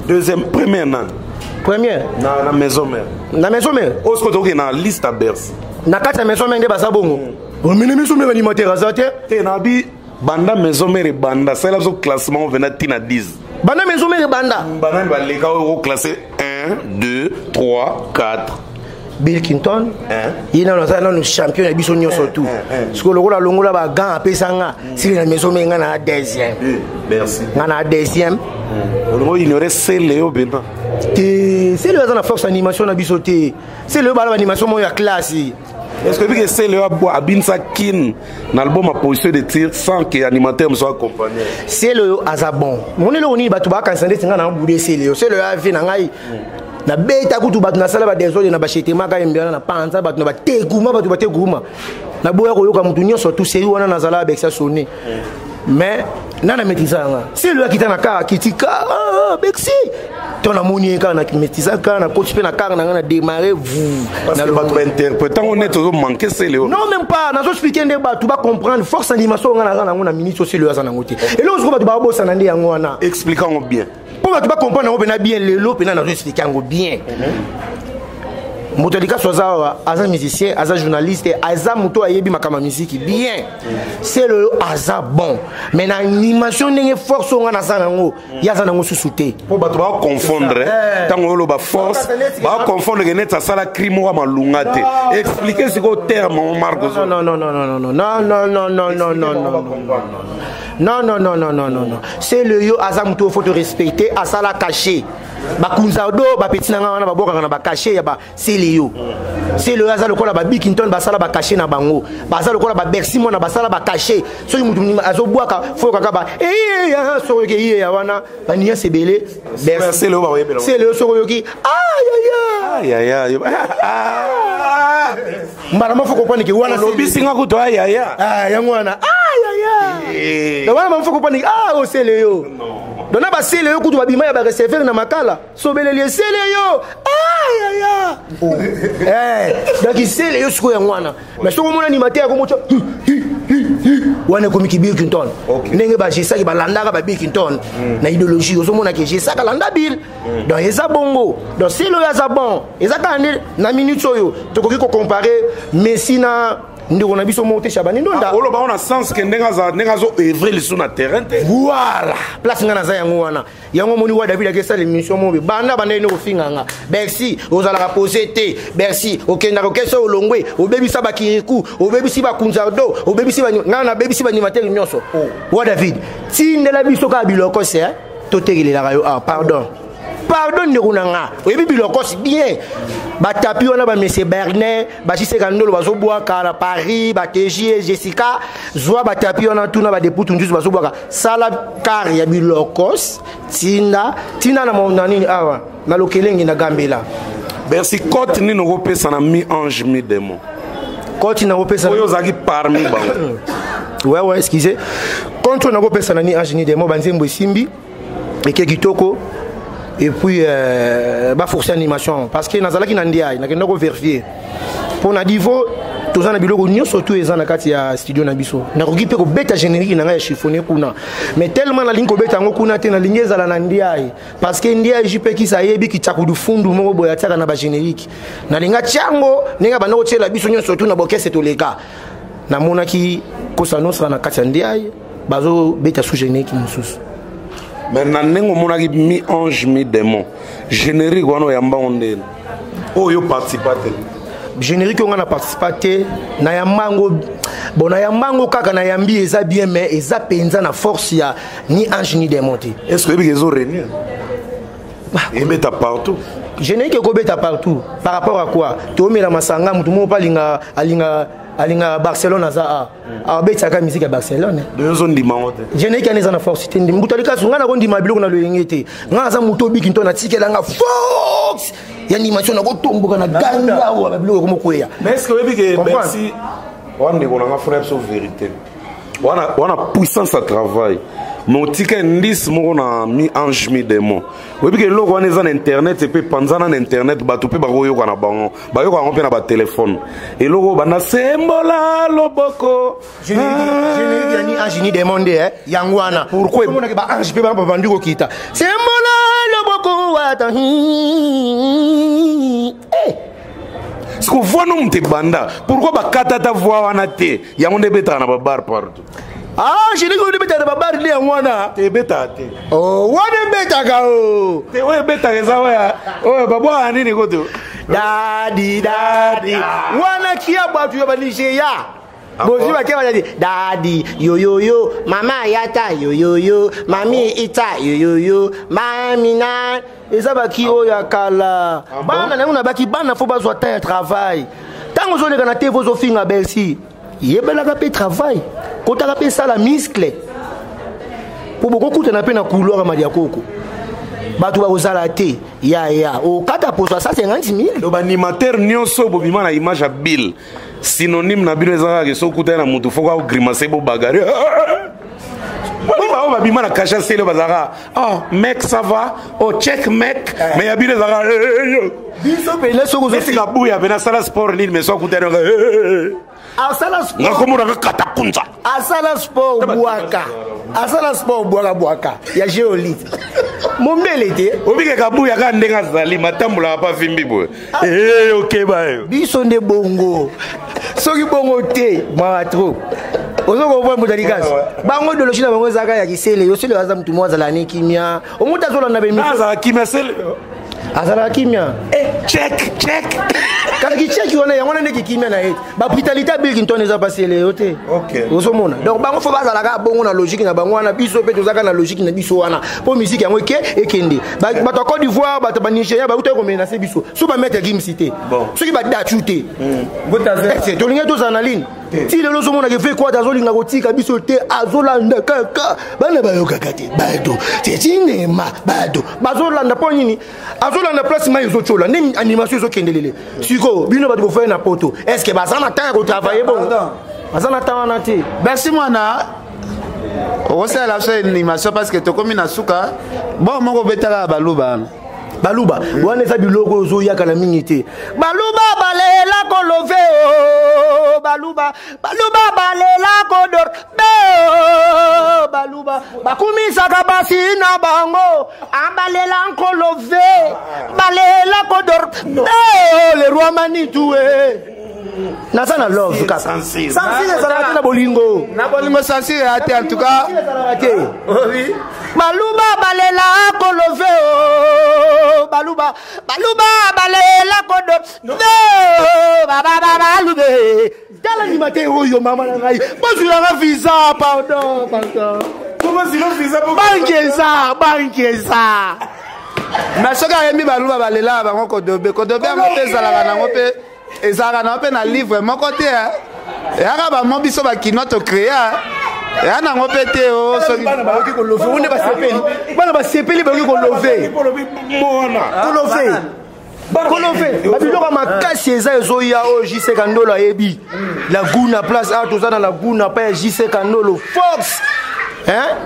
Deuxième, première nani? Première? Na Maison Mère. Na Maison Mère. Oyo soki tokoki na liste ya Bercy. Na kati ya Maison Mère nde baza bongo, omene Maison Mère animateur aza te. Te, na bi banda Maison Mère ebanda, salela biso classement ovenda ntina 10. Banda Maison Mère ebanda. Banani baleka oyo oclasse? 1, 2, 3, 4. Bill Clinton, ye nano aza nano champion ya biso nyonso tu. Sikoyo lokola longola bagan apesanga sili na Maison Mère, nga na deuxième. Merci. Nga na deuxième. Olingo ignore sele yo bena. Te, sele aza na force animation na biso te. Sele oyo bala baanimation moko ya classe. Est ce que bike sele oyo abinisa kin na album ya Position de tir sans que animateur mosusu accompagne? Sele oyo aza bon. Moni eloko nini, bato bakanisa ndeti ngai na bude sele oyo. Sele oyo ave na ngai, nabeta kutu bato, nasala badesordre na bashetemaka yembiana na panza bato na bateguma, bato bateguma, naboya koyoka motu nyonso tu seri wana nazala abekisa sonne, mais nana maîtrise yanga. Sele oyo akita na ka akitika, ah, Bexi To namoni ye kaka nakimetisaka, nakoti mpe na kare na ngai, na démarre vous. Parce que bato bainterprète yango neti ozomanke Sele oyo. Non, même pas. Nazoexplike nde bato bacomprendre force animation oyo ngai naza nango na minute oyo. Sele oyo aza nango te. Eloko soko bato babosana nde yango wana. Explike yango bien. Mpo bato bacomprendre yango mpena bien. Lelo mpena nazoexplike yango bien. Moto ya likaso aza awa, aza musicien, aza journaliste, aza moto ayebi makambo ya miziki bien. Sele oyo aza bon, mais na animation, ndenge force oyo ngai naza nango, ye aza nango susu te. Mpo bato baconfondre ntango oloba force, baconfondre ke neti asala cri moko ya malunga te. Explike sikoyo terme, Marc. Non, non, non, non, non, non, non, non, non, non, non, non, non, non, non, non, non, non, non. Sele yo aza moto oyo faut te respecter. Asala cachet. Bakunzado, bapeti na nga wana, babwakaka na bacachet ya basele yo. Sele oyo aza lokola babikinton, basala bacachet na bango. Baza lokola babersi mwana, basala bacachet. Soki motu azobwaka, fo kaka ba eyeya. Soki oyoki eyeya wana, baniance ebele. Sele oyo bakoyebela. Sele oyo, soki oyoki ayaya, mbala moko comprendre ke wana olobisi nga kutu ayaya. Yango wana ayaya. Donc wana moko comprendre ke ah, osele yo. Donc na basele yo kutu babima ya bareceveur na makala, sobeleli esele yo ayaya. Donc esele yo sikoyo yango wana. Mais soki omona animateur akomotya wana, ekomi kibilkinton. Ndenge bagesaki balandaka babilkinton na idéologie, ozomona ke gesaka alanda Bill. Donc eza bongo. Donc sele oyo aza bon, eza kaka nde na minute oyo tokoki kocompare Messi na ndeko na biso moko te, Shabani Ndonda. Oloba ngo na sens ke ndenge aza, ndenge azo œuvre lisusu na terrain te. Voilà place nga naza yango wana. Yango omoni wa David akesala émission moko banda banda ene kofinga nga: Bercy ozalaka pose te, Bercy okendaka okesa, olongwe, obebisa bakiriku, obebisi bakunzardo, obebisi ngai, nabebisi baanimateur nyonso. Wa David, tindela biso kaka biloko se totekelelaka yo. Ah, pardon, pardon, ndeko na nga, oyebi bilokosi bien. Batapi wana, bamese Bernin, basiseka ndolo, bazobwaka na Paris, bategie Jessica, zwa batapi wana, tuna badeputu nzuzu bazobwaka. Sala kare ya bilokos, tinda, tinda na nini awa na lokelenge na gambela. Bercy, cote nini okopesa na mi ange mi démon? Cote nakopesa oyo ozalaki parmi bango. Ouais, excusez, compte oyo nakopesa na mi ange mi démon, banzembo esimbi, eke kitoko. Et puis baforce animation, parce que nazalaki na ndiai, nakenda kovérifier mpo na divo toza na biloko nyonso tu eza na kati ya studio na biso. Nakoki mpe kobeta générique na ngai ya chiffonné kuna, mais tellement nalingi kobeta yango kuna te, nalingi ezala na ndiai, parce que ndiai JP Kisa ayebi kitsakudu fundu moko boye atiaka na bagénérique. Nalingi atia yango ndenge abanda kotiela biso nyonso tu na bokese toleka. Namonaki Kosa Nostra na kati ya ndiai bazobeta sous générique mosusu. Mais na ndenge omonaki mi ange mi démon, générique wana oyamba ngo ndeni oyo participa te? Générique oyo nga na participa te, na yambango. Bon, na yambango kaka, na yambi eza bien, mais eza mpenza na force ya ni ange ni démon te. Est ce que oyebi ke ezo réunir, ebeta partout? Générique ekobeta partout par rapport à quoi? Toomela masanga, motu moko mpe alinga alinga alinga Barcelone, aza a abetisaka musique ya Barcelone. Ozondima ngo te? Générique wana eza na force te. Mbutu alikasu, ngai nakondima biloko na loyenge te. Ngai naza motu obiki nto natikelanga force ya animation, nakotomboka na gangi awa, babiloko ekomokwea. Mais est ce que oyebi ke Bercy wana, ndeko nanga, fona biso vérité wana, wana puissance ya travail, mais otika indice moko na mi ange mi démon. Oyebi ke eloko wana eza na internet, epe epanzana na internet, bato mpe bakoyoka na bango, bayoka yango mpe na batelefone, eloko oyo banda sembola loboko. Générique ya ni ange ni démon nde yango wana. Pourquoi? Omonaki baange mpe babandi kokita sembola loboko wata. Siko voix no moto ebanda, pourquoi bakata ta voix wana te? Yango nde ebetaka na babar partout. Ah, générique oyo ebetaka na babar nde yango wana. Te, ebetaka te. Oh, wana ebetaka o. Te, oyo ebetaka eza oyo oyo babwaka nini kutu. Dadi dadi wana kia bato ya banigeria bozwi bake bazali dadi yoyoyo, mama yata yoyoyo, mami ita yoyoyo, mami na eza baki oyo ya kala. Bana nango na baki bana fo bazwa temps ya travail. Ntango ozoleka na te, ozofinga Bercy, yebelaka mpe travail, kotaka mpe sala muscle, mpo bokokutana mpe na couloir ya Madiakoko, bato bakozala te yaya okata poso ya 150 000. Do baanimateur nyonso bobima na image ya Bill, synonyme na bino eza kaka soki okutani na motu, foko agrimace, bobagare. Baoyo babima na kasha sele bazalaka oh mec, ça va, oh check mec, mais ya bino ezalaka biso pene soki ozotika buya pene asala sport nini, mais so akutani asala sport, ngakomonaka katakunza. Asala sport bwaka, asala sport bwaka bwaka ya géolite mombele te. Obikeka buya kaka ndenge azali matambolaka pa vimbi boye, okeba yo. Biso nde bongo, soki bongo te mawa trop. Ozo comprendre, moto alikasi bango idéologie na bango ezalaka ya kisele. Yo sele aza motu moko azala ne kimia, omoto azolanda be azala kimia sele. Azalaka kimia. Check check. Kasi kicheki wana, yango wana ndeki kimia na ye. Babrutalité ya Bill Clinton eza pasi eleyo te. Ozomona, donc bango fo bazalaka bongo na logique na bango wana. Biso mpe tozalaka na logique na biso wana, mpo musique yango eke ekende. Bato ya Côte d'Ivoire, bato Banigéria bautaki komenacer biso so baMaître Gims te, soki badatu te, tolingi tozala na ligne. Ti lelo ozomonaka efe kwata azolinga kotika biso te, azolanda kaka bana bayokaka te. Bato tetinema, bato bazolanda mpo nini? Azolanda place mai ezotyola nde animation ezokendelele. Sikoyo bino bato bofai na poto, est ce que baza na temps ya kotravailler bongo? Baza na temps wana te. Merci mwana, okosalela biso animation parce que tokomi na suka. Bon, moko obetaka baluba wana. Baluba wana eza biloko oyo ozoyaka na mingi te. Baluba balela kolove o baluba, baluba balela kodor be o baluba, bakumisaka basi na bango, abalela nkolove, balela kodor be o le roi Manitu e. Naza na love kaka, sansire ezalaka te na bolingo. Na bolingo sansire ya te, en tout cas. Ezalaka te. Baluba balela kolove o baluba, baluba balela kodo babalube. Tala ndima te oyo mama na ngai, bozwilanga visa, pardon, pardon. Banke eza, banke eza. Mais soki ayembi baluba balelaka bango kodobe kodobe, yango mpe ezalaka nango mpe, ezalaka nango mpe na livre moko te. Eyaka bamo biso bakinois tocréa eya nango mpe te o soki bana bayoki kolove onde basepeli, bana basepeli, bayoki kolove, kolove, kolove. Babiloko ya makasi eza ezoya oyo JC Kandolo ayebi Laguna place awa. Toza na Laguna pa ya JC Kandolo force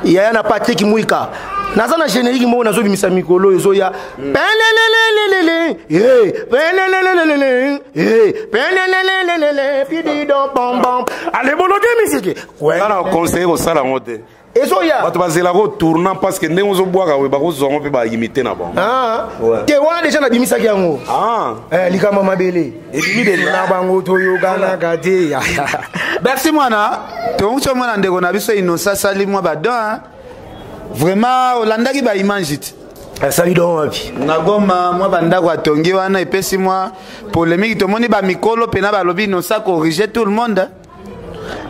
yaya na Patrik Mwika. Naza na générique moko nazobimisa mikolo ezoya: pelelelelelele, pelelelelelele, pelelelelelele, pidido bom ale boloke misiki. Nga na conseiller kosala yango te. Ezoya. Bato bazelaka tournant parce que ndenge ozobwaka boye, bakozwa yango mpe baimite na bango. Te, wana déjà nabimisaki yango. Likambo mabele na bango toyokanaka te. Merci mwana. Tonguti omona ndeko na biso Innocent asali mwa badon. Vraiment olandaki baimage te? Asali don wapi? Na Goma, mwa bandako atongi wana epesi mwa polémique. Tomoni bamikolo mpena balobi Innocent corrige tout le monde.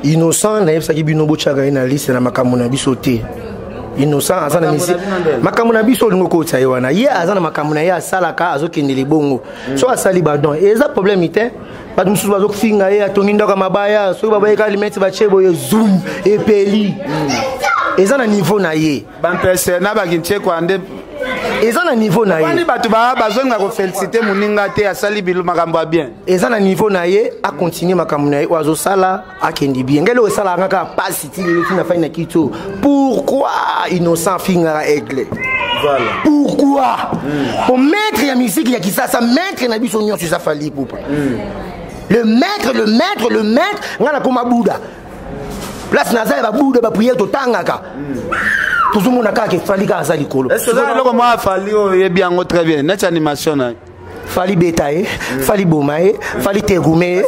Innocent, nayebisaki bino botyaka ye na liste na makambo na biso te. Innocent aza na misi makambo na biso, olingi okotisa ye wana. Ye aza na makambo na ye asalaka, azokende libongo. So asali badon, eza problème te. Bato mosusu bazofinga ye atongi ndako ya mabaya. Soki babayeka limete batie boye, zoom epeli. Eza na niveau na ye. Bampese na bakintiekwa nde. Eza na niveau na ye. Wani bato bazonga koféliciter moninga te, asali bilo makambo ya bien. Eza na niveau na ye, acontinue makambo na ye oyo azosala, akendi bien. Ngai eloko esalaka kaka pasi ti lelo, tina fai na kiti oyo, pourquoi Innocent afingaka Aigle? Voilà. Pourquoi? Po maître ya musique ya Kisasa, maître na biso nyonso eza Fally Ipupa, le maître, le maître, le maître. Ngai nakoma buda, place naza ya babuda, baprière totangaka, tozomona kaka ke Fally kaka aza likolo. Eloko mwa Fally oyo oyebi yango très bien, neti animation na ye. Fally beta ye, Fally boma ye, Fally tegume ye.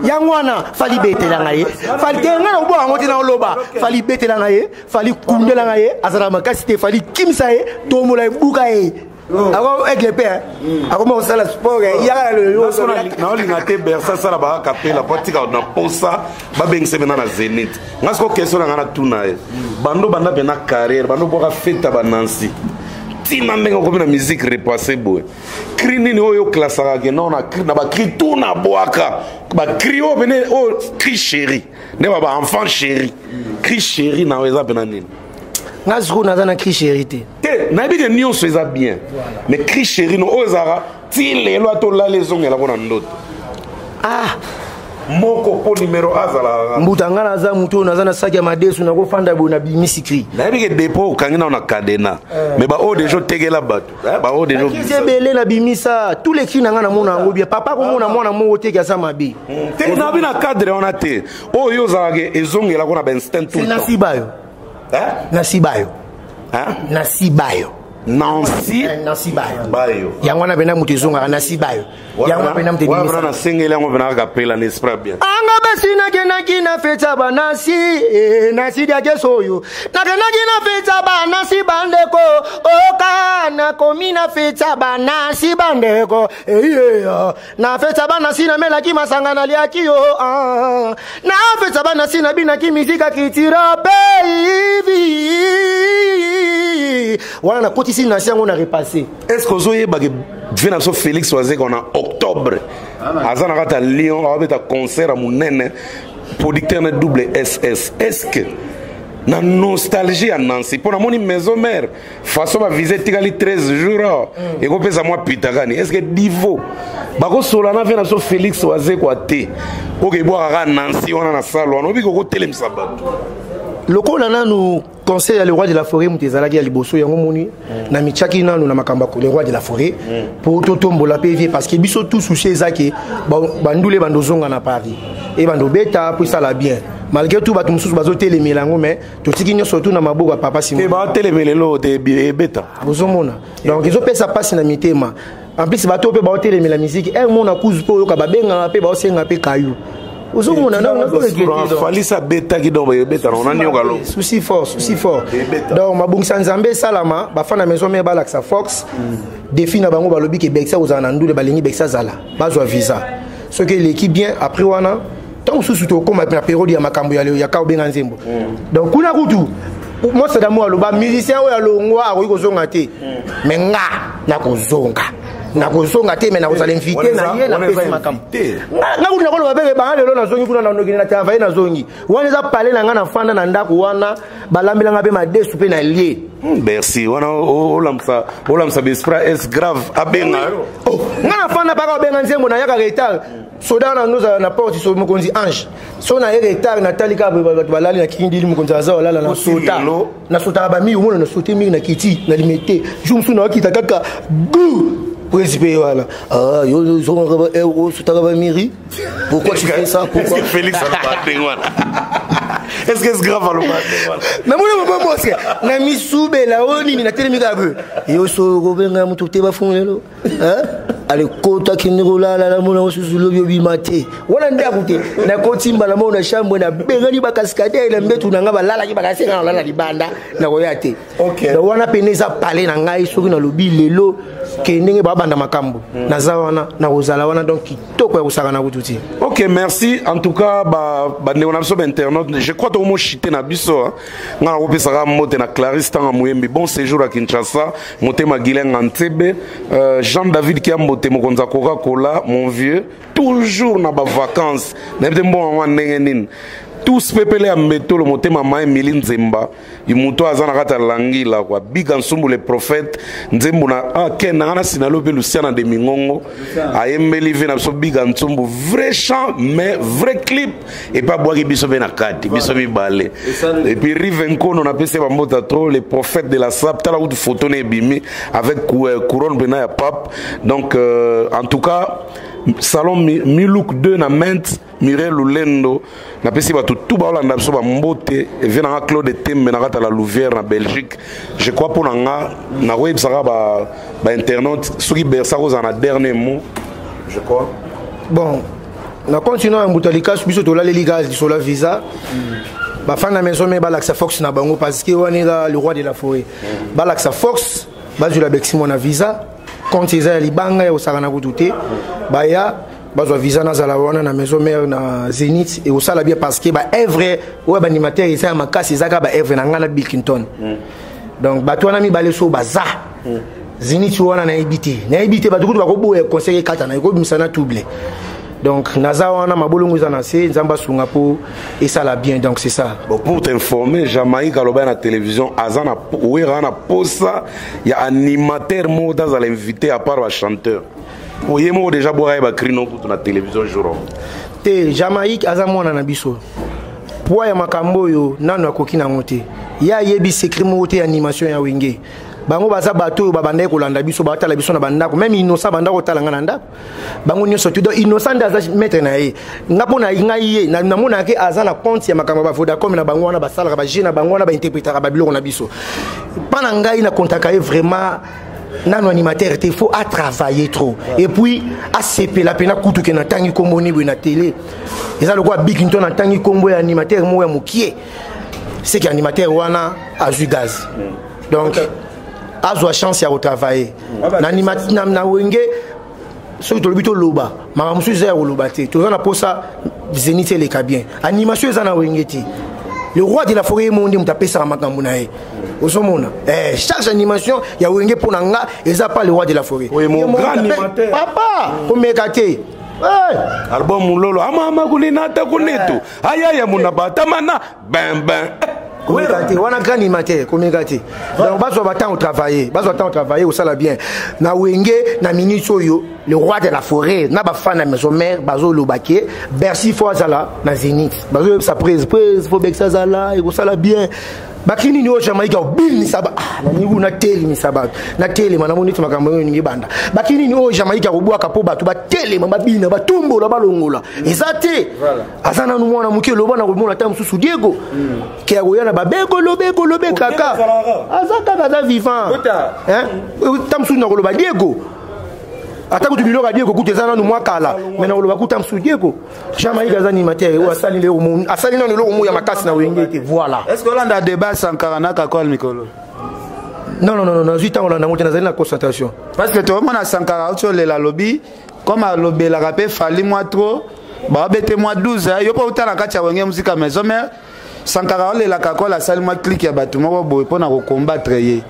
Yango wana Fally betelanga ye, Fally te. Ngai nakoboka yango te, na oloba Fally betelanga ye, Fally kundelanga ye, azalaka makasi te. Fally kimisa ye, tombola ye, buka ye. Ako Aigle mpe akoma kosala sport yaka. Naolinga te Bersa asala baakapela po atika na posa babengisa mpena na Zénith. Nga siko question na nga na tuna ye: bando banda mpena carrière, bando bwaka feta banansi ntina ndenge okomi na musique repassé boye, cri nini oyo oklasaka ke non, na bacri tu na bwaka, bacri oyo pene oyo cri chéri nde ba baenfant chéri, cri chéri na oyo eza mpena nini? Nga sikoyo naza na cri chéri te. Te, nayebi ke nyonso eza bien, mais cri chéri no oyo ezalaka ti lelo, ata olala ezongelako na ndoto. Ah. Moko mpo numero azala. Mbuta, ngai naza motu oyo naza na saki ya madesu, nakofanda boye, nabimisi cri. Nayebi ke depo okangi nao na cadena, mais baoyo deja otegela bato, baoyo deja bakisi ebele, nabimisa tous les cri na ngai, namona yango bien. Papa komona mwana moko teke aza mabe. Te, nabi na cadre wana te, oyo ozalaka ezongelako na bainstinct tout le temps. Nasibayo, nasibayo, nasibayo. Nancy. Nancy Bayo. Bayo. Yango wana pena moto ezongaka Nancy Bayo. Yango wana pena moto ebimisa. Wana nasengeli yango pena kaka pela na esprit bien. Anga basi nakendaki na feta ba Nancy, eh, Nancy diake soyo. Nakendaki na feta ba Nancy bandeko. Oka nakomi na feta ba Nancy bandeko. Eh, eh, na feta ba Nancy namelaki masanga naliaki yo. Ah. Na feta ba Nancy nabinaki mizika kitira baby. Wana nakotisi Nancy yango na repassé. Est ce que ozoyebake vie na biso Félix Wazekwa na octobre aza na kati ya Lyon, awabeta concert ya monene, producteur na double ss? Est ce que na nostalgie ya Nancy, mpo namoni maison mère façon bavise etikali 13 jours awa, ekopesa mwa pitakani, est ce que divo bakosola na ve na biso Félix Wazekwa te, oyo ebwaka kaka Nancy wana na sale wana, obiki okotelemisa bato? Lokola nanu conseil ya le roi de la forêt moto ezalaki ya liboso, yango moni na mitiaki nanu na makambo ya le roi de la forêt mpo totombola mpe vie, parce que biso tout souci eza ke bandule bando ozonga na Paris e bando obeta mpo esala bien. Malgré tout, bato mosusu bazotelemela yango, mais totiki nyonso tu na maboko ya papa Simon. Te, batelemela eloko te, ebeta. Bozomona, donc ezopesa mpasi na mitema. En plus, bato mpe baotelemela miziki ere mona kuzu mpe oyoka babengaka mpe baosenga mpe kayu, ozomona. Falisa abetaki, donc ebeta na ona nioka lo. Souci fort, souci fort. Donc mabongisa Nzambe esalama, bafana maison mare balakisa force défi na bango. Balobi ke Bekisa kozala na ndule, balingi Bekisa azala, bazwa visa. Soki eleki bien, après wana ntango mosusu tokóma na période ya makambo ya ka obenga nzembo. Donc kuna kutu Mosadamu aloba musicien oyo alongwa akoki kozonga te, mais nga nakozonga, nakozonga te, mais nakozala invité na ye, napesi makambo nga kutu nakoloba bebe banga. Lelo nazongi kuna, nanokende na travaille, nazongi wana, eza pale na nga, nafanda na ndako wana, balambelanga mpe madesu mpe na lie. Merci wana olamsa, olamsa baesprit es grave abenga yo. Nga nafanda mpaka obenga nzembo, nayaka retard. Soda wana nozala na porte, so mokonzi Ange, so na ye retard, natali kaka bato balali na kingdili, mokonzi aza olala na sota, nasotaka bamiri, omona na sote miri na kiti na limete. Jour mosusu naokita kaka gu principe wana, ah, yo osotaka bamiri, pourquoi tu fais ça? Pourquoi? Félix aloba ndenge wana? Est ce que c'est grave aloba ndenge wana? Namoni mama moske na misubela oyo nini, natelemi kaka boye, yo so kobenga moto te, bafungolelo ale kota, kende kolala, namona mosusu lobi obima te. Wana ndako te, nakoti mbala moko na chambre, nabengani bacascadeur na mbetu na ngai, balalaki bakasenga nalala libanda, nakoya te. Donc wana pene eza pale na ngai. Soki nalobi lelo ke ndenge babanda makambo, naza wana, nakozala wana, donc kitoko ya kosaka na kutu te. Ok, merci en tout cas bandeko na biso bainternaute. Je crois tokomoshite na biso. Nga nakopesaka mbote na Clarisse Tanga Moyembi, bon séjour à Kinshasa, motema Guilain Ntsebe, Jean David Kiambote, mokonzi ya Coca Cola, mon vieux, toujours na bavacances, nayebi te mbongo yango ndenge nini. Tous pepele ya mbetolo, motema ma Emili Nzemba, moto aza na kati ya langila kwa Biga Nsumbu, le prophète nzembo na ah, ken nanga na sinalo mpe Luciana de Mingongo ayembeli ve na biso Biga Nsumbu, vrai chant mais vrai clip, epe abwaki biso mpe na kati biso mibale. Et puis Rive Nkono, napesi ye bambota trop, le prophète de la sap, tala kutu photo na ebimi avec couronne mpena ya pape. Donc en tout cas, salon Miluk 2 na Mente, Mireille Lulendo, napesi bato tu baolanda biso bambote. Evie nanga Claude Tembe na kati ya la Louvière na Belgique. Je crois mpo na nga nakoyebisaka bainternaute, soki Bersa kozala na dernier mot, je crois. Bon, na continue ya mbuta likasu, biso tolaleli kaka lisolo ya visa. Bafan na maison me balakisa force na bango, parce que wana eza le roi de la forêt. Balakisa force, bazwela Bexi mwana visa, compte eza ya libanga ya kosaka na kutu te. Baya bazwa visa, nazala wana na maison mare na Zénith, ekosala bien, parce que baevre oyo baanimateur eza ya makasi, eza kaka baevre na ngai na Bill Clinton. Donc bato wana mibale so baza Zénith wana, nayebi te, nayebi te, bato kutu bakoboya conseil ekata na ekobimisa na trouble. Donc naza wana, mabolongo eza na se, Nzambe asunga mpo esala bien. Donc c'est ça. Bon, pour t'informer, Jamaïque aloba na télévision aza na wera na posa ya animateur moko tazala invité à part bachanteur. Oye moko déjà bwaka ye bacrino kutu na télévision jour. Te, Jamaïque aza mwana na biso. Poids ya makambo oyo nano akoki nango te. Ye ayebi secret moko te ya animation ya Wenge. Bango baza bato oyo babandaki kolanda biso, batala biso na bandako. Même Innocent banda kotala nga na ndako. Bango nyonso tu. Donc Innocent nde aza maître na ye. Nga mpo na ngai ye, namonaka ke aza na compte ya makambo ya ba Vodacom na bango wana basalaka ba jeu na bango wana, bainterpretaka ba biloko na biso. Mpa na ngai na kontaka ye vraiment nano animateur te, faut a travailler trop. Et puis asepela mpe nakutu ke natangi kombo ni boye na télé. Eza lokola biki nto natangi kombo ya animateur moko ya mokie. C'est que animateur wana azwi gaz. Donc azwa chance ya kotravailler na, na, na Wenge. Soki tolobi toloba makambo mosusu eza ya koloba te, toza na posa Zénith eleka bien. Animation eza na Wenge te. Le roi de la forêt ye moko nde moto apesaka makambo na ye. Ozomona charge animation ya Wenge mpo na nga eza pas le roi de la forêt. Oui, mon grand animateur. Papa, komeka te. Album Mulolo amama kulinata kunetu ayaya munabatamana ben ben. Komeka te wana grand animateur, komeka te. Donc bazwa batemps otravailler, bazwa temps otravailler, osala bien na Wenge. Na minute oyo, le roi de la forêt na bafan na maison mère bazoloba ke Bercy fo azala na Zénith. Bazoyebisa prise prise, fo Bercy azala, ekosala bien. Bakini nini oyo Jamaïque obimisa ba ah, nalingi natelemisa bato, natelema, namoni neti makambo oyo elingi banda. Bakini nini oyo Jamaïque akobwaka mpo bato batelema, babina, batombola, balongola eza te. Aza nanu mwana moke. Loba na komona ata mosusu Diego ke akoya na babeko lobeko lobe kaka, aza kaka, aza vivant. Ta mosusu na koloba Diego, ata kutu biloko ya Diego kutu eza nanu mwa kala, mais na koloba kuta mosusu Diego Jamaïque aza animateur oyo asali lelo, asali nanu eloko moko ya makasi na Wenge te. Voilà. Est ce que olanda débat Sankara na Kakol mikolo? Non, non, non, nazwi ntango olanda yango te, nazali na concentration. Parce que toomona Sankara auti olela, alobi comme alobelaka mpe Fally mwa trop, baobete mwa 12. Yo mpo uta na kati ya Wenge Musica Maison Mère, Sankara olelaka Kakol asali mwa clique ya bato moko boye mpo na kocombattre ye.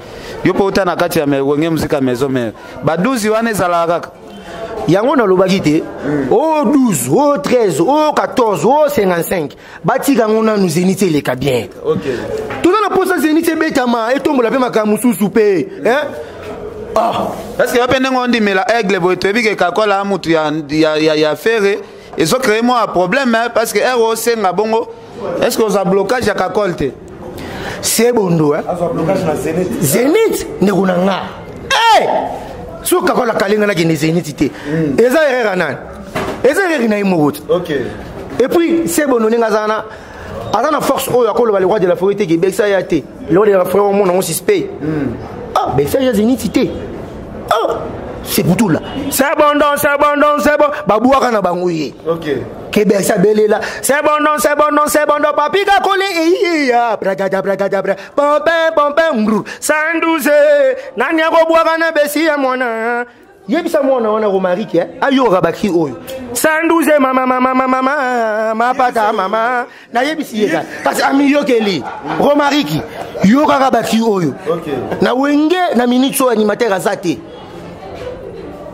Yo mpo uta na kati ya Wenge Musica Maison Mère, ba 12 wana ezalaka kaka? Yango nalobaki te. O 12, o 13, o 14, o 55, batika yango nanu. Zénith eleka bien. Toza na mposa Zénith ebetama, etombola mpe makambo mosusu mpe. Ah. Parce que yo mpe ndenge ondimela Aigle boye, toyebi ke Kakola mutu ya Ferre, ezocréer mwa problème, parce que ere osenga bongo, est ce que oza blocage ya Kakol te? Sebondo Zénith, ndeko na nga, soki Kakola kalenga nakende Zénith te, eza erreur ya nani? Eza erreur na ye moko te. Et puis Sebondo, ndenge aza wana, aza na force oyo akoloba le roi de la forêt te ke Bekisa ya te. Le roi de la forêt omona yango suspect. Ah, Bekisa ya Zénith te. Ah, c'est pour tout là. C'est bon, non, c'est bon, non, c'est bon. Babwaka na bango ye ke Bercy abelela c'est bon, non, c'est bon, non, c'est bon, non. Papi Kakole eyiya bragada bragada bra pompe pompe ngru 112. Nani akobwaka na Bercy ya mwana? Yebisa mwana wana Romarike ayoka bacri oyo 112, mama mama mama mama mapata mama. Nayebisi ye kaka kasi amiyokeli. Romariki, yokaka bacri oyo na Wenge. Na minute oyo animateur aza te.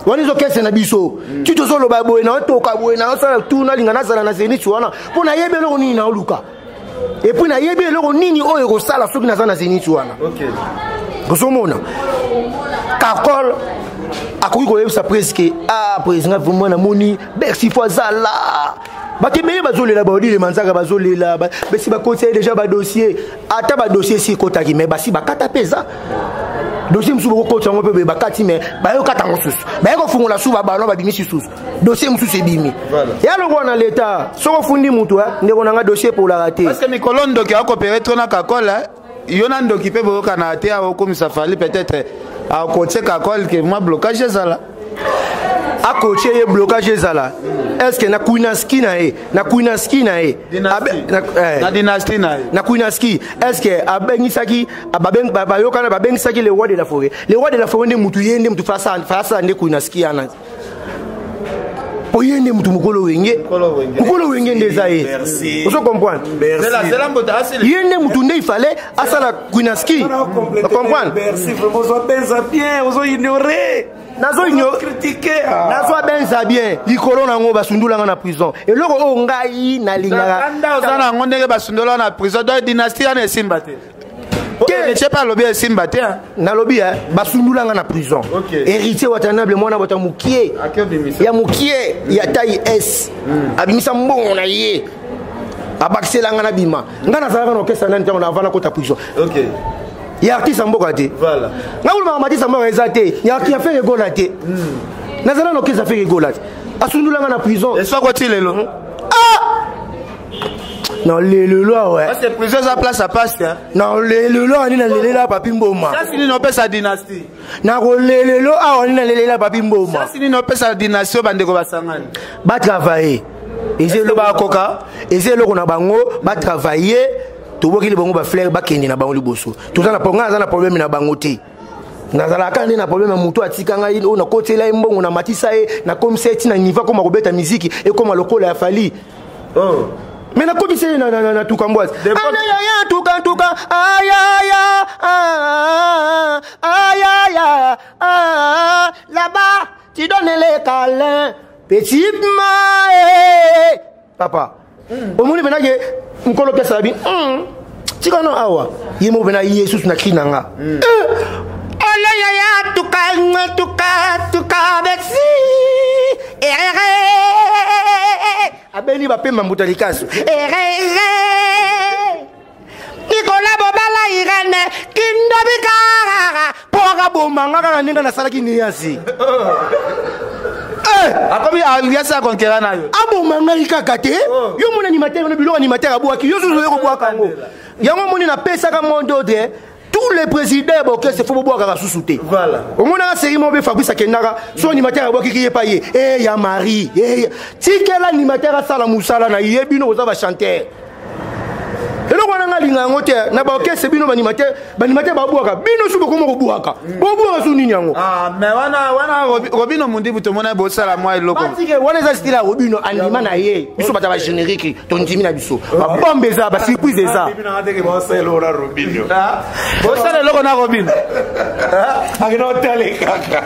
Wana ezokese na biso ti tozoloba boye, naotoka boye, naosala tu, nalinga nazala na Zénith wana mpo nayebi eloko nini naoluka. Et puis nayebi eloko nini oyo ekosala soki naza na Zénith wana. Ozomona Kakol akoki koyebisa presque: ah, président, vraiment namoni Bercy fo azala. Bato ebele bazolela, baodile manzaka bazolela, basi bakotisa ye déjà badossier. Ata badossier esi ekotaki, mais basi bakata mpe eza dossier mosusu. Bokokotisa yango mpe bakati, mais bayokata yango susu, baye kofungola su baballon, babimisi susu dossier mosusu ebimi ya lokwa na leta. Soki ofundi mutu, ndeko na nga, dossier epolaka te. Parce que mikolo ndoki akopere to na Kakola, yo na ndoki mpe boyokana te. Aokomisa Fally, peut-être akotie Kakol ke mwa blocage ezala. Akotie ye blocage ezala. Est ce que na kuinaski na ye, na kuinaski na ye, na dynastie na ye? Na kuinaski, est ce que abengisaki, bayokana, babengisaki le roi de la forêt? Le roi de la forêt nde mutu, ye nde mutu fasala nde kuinaski wana, po ye nde mutu mokolo Wenge. Mokolo Wenge nde eza ye. Ozo comprendre? Ye nde mutu nde ifale asala kuinaski. Comprendre? Nazwa benza bien likolo nango, basundulanga na prison. Eloko oyo ngai nalingaka oza na yango ndenge basundola na prison, donc dynastie wana esimba te. Héritier mpe alobi esimba te. Nalobi basundula nga na prison. Héritier Watanabe, mwana bato ya mokie, ya mokie, ya taille s, abimisa mbongo na ye, abakisela nga na bima. Nga nazalaka na orchestre nani ntango avant nakota prison? Ya artiste ya mboka te. Nga kolobaka matiste ya mboka eza te, ya Ferre Gola te. Nazala na orchestre ya Ferre Gola te, asundula nga na prison. Eswako ti lelo. Na lelelo awa. Parce que prison eza place ya pasi. Na lelelo awa nini nalelela Papi Mboma? Sasi nini opesa dynastie? Na kolelelo awa nini nalelela Papi Mboma? Sasi nini opesa dynastie oyo bandeko basangani? Batravaille, eza eloko bakoka. Eza eloko na bango, batravaille. Tobokeli bango bafleur, bakende na bango liboso. Toza na ngai, aza na problème na bango te. Nazalaka nde na problème ya motu atika ngai, oyo nakotela ye mbongo, namatisa ye, nakomisa ye ntina niveau akoma kobeta miziki, ekoma lokola ya Fally. Oh. Mais nakotisa ye na tuka mbwazi, ayaya, tuka tuka, ayaya, ayaya, là-bas tu donnes les câlins petit ma papa. Omoni mpena ke nkolo piasa abi tika no awa, ye moko mpena ye susu na cri na nga. Olayaya, tuka tuka tuka, merci erere, abeni bapemba mbuta likaso erere, Nikola Bobala, Irene Kindobika, mpo akabomanga kaka ndenge nasalaki niasi. Akomi aliasi akonkera na yo. Aboma ngai kaka te. Yo moni animateur no, biloko animateur abwaki, yo susu oyo kobwaka yango. Yango moni napesaka mot d'ordre, tous les présidents ya baorchestre fo bobwakaka susu te. Omonaka série moko mpe Fabrice akendaka so animateur abwakiki ye pa ye e ya Marie e, tikela animateur asala mosala na ye. Bino koza bachanteur, eloko wana nga alinga yango te na baorchestre. Bino baanimateur, baanimateur babwaka bino su, bokoma kobwaka, bobwaka su nini yango? Mais wana Robino Mundibu, tomona bosala mwa eloko. Batike wana, eza style ya Robino, andima na ye. Biso bato ya bagénérique tondimi na biso, babombe eza, basurprise eza. Bosala eloko na Robino. Akenda otale kaka.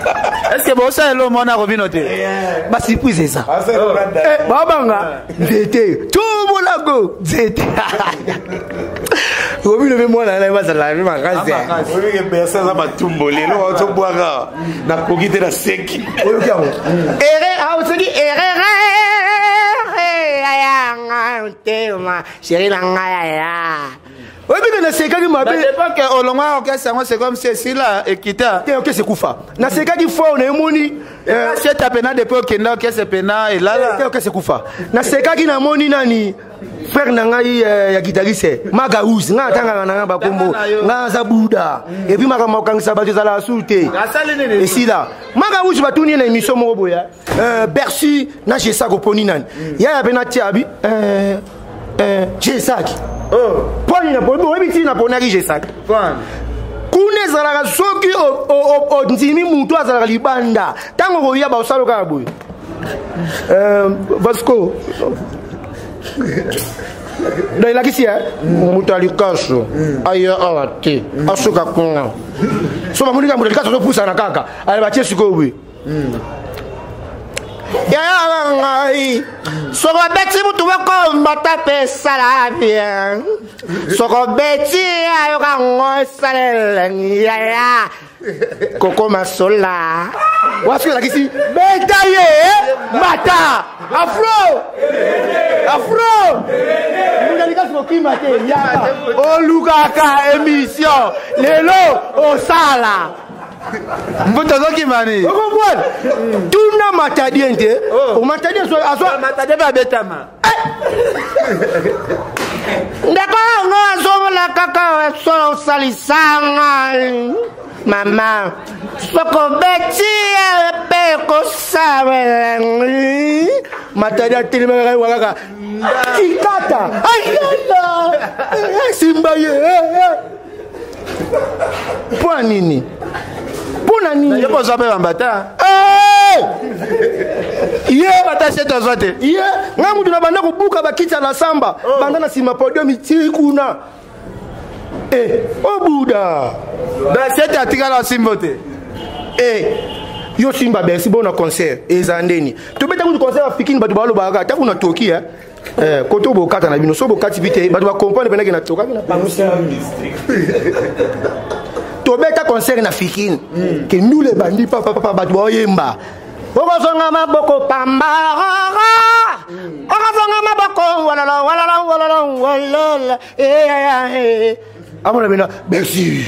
Est ce que bosala eloko moko na Robino te? Basurprise eza, babanga nzete tobolago nzete. Robino mpe mwana na ye bazala mpe makasi. Oyebike berse aza matumbo lelo azobwaka, nakoki te, na seki. Oyoki yango ere soki erere ayanga tema chéri na ngai aya, oyebike nasekaki mabe. Dépend olongwa orchestre yango, c'est comme si esila ekita. Te, orchestre ekufa, nasekaki fort na emoni. Seta pena depuis okenda, orchestre pena elala. Te, orchestre ekufa, nasekaki, namoni nani, frère na ngai ya guitariste Magaus. Ngai atangaka na ngai bakombo, ngai aza buda et puis makambo akokangisa bato ezalaka su te. Esila Magaus, batuni ye na émission moko boye, Bercy na Gesak, oponi nani? Yaya mpe natia abi Gesak. Mpo nini? Oyebi ntina naponaki Gesak? Kuna ezalaka soki ondimi mutu azalaka libanda, ntango koya baosala kaka boye, Vasco donc elakisi moto ya likaso aya awa te, asuka kuna. So bamoni kaka moto ya likaso azopusana kaka, ale batie sikoyo boye. Yaya na ngai, soko obeti mutu moko mbata mpe esala bien, soko obeti ayoka ngo esala elengi. Yaya kokoma sola wasuki elakisi beta ye mata afro afro mundalikasi kokima te. Yaka olukaka émission lelo osala. Mbuta ozokima nini? Okomprendre, tuna Matadien te, Matadien azwa. Matadien mpe abetama. Ndeko yango azomona kaka solo osalisanga mama, soko obeti mpe kosala. Matadi atelemaka kaka kikata ayala simba ye. Mpo nini? Mpo na nini? Yo kozwa mpe bambata. Ye bata se tozwa te. Ye ngai mutu na banda kobuka bakiti ya la samba, banda na nsima podium ti kuna obuda. Sete atikala osimbo te. Yo simba Bercy bona concert eza ndeni. Tobeta kutu concert africain bato balobaka ata kuna Turquie hein. Eh, koto bokata na bino so bokati bi te bato bacomprendre mpenake na tokaki na pango. Tobeta concert na fikine ke ndule ebandi papapapa, bato baoyemba okozonga maboko pamba, okozonga maboko walala walala walala walala. Amona bena merci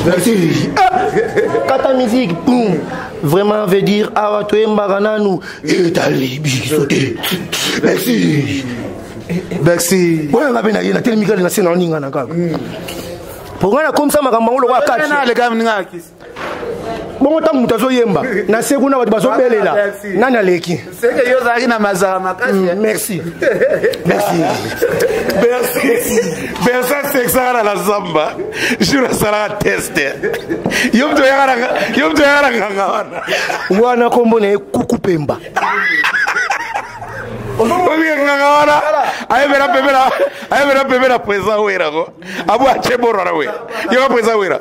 merci, kata musique boum. Vraiment veut dire awa toyembaka nanu etali biso te. Merci merci. Oyo nga mpe naye natelemi kaka na se na oningana kaka po nga nakomisa makambo yango lokola kati. Bongo ntango moto azoyemba na se kuna, bato bazobelela, nani aleki? Seke yo ozalaki na mazala makasi. Merci merci. Merci Bersa asexaka na zamba jour asalaka test. Yo moto oyaka na nganga wana. Wana kombo na ye Kuku Pemba. Obika nganga wana ayebela pembe ayebela pembe na président Wera ko abu atie boro wana we yoka président Wera.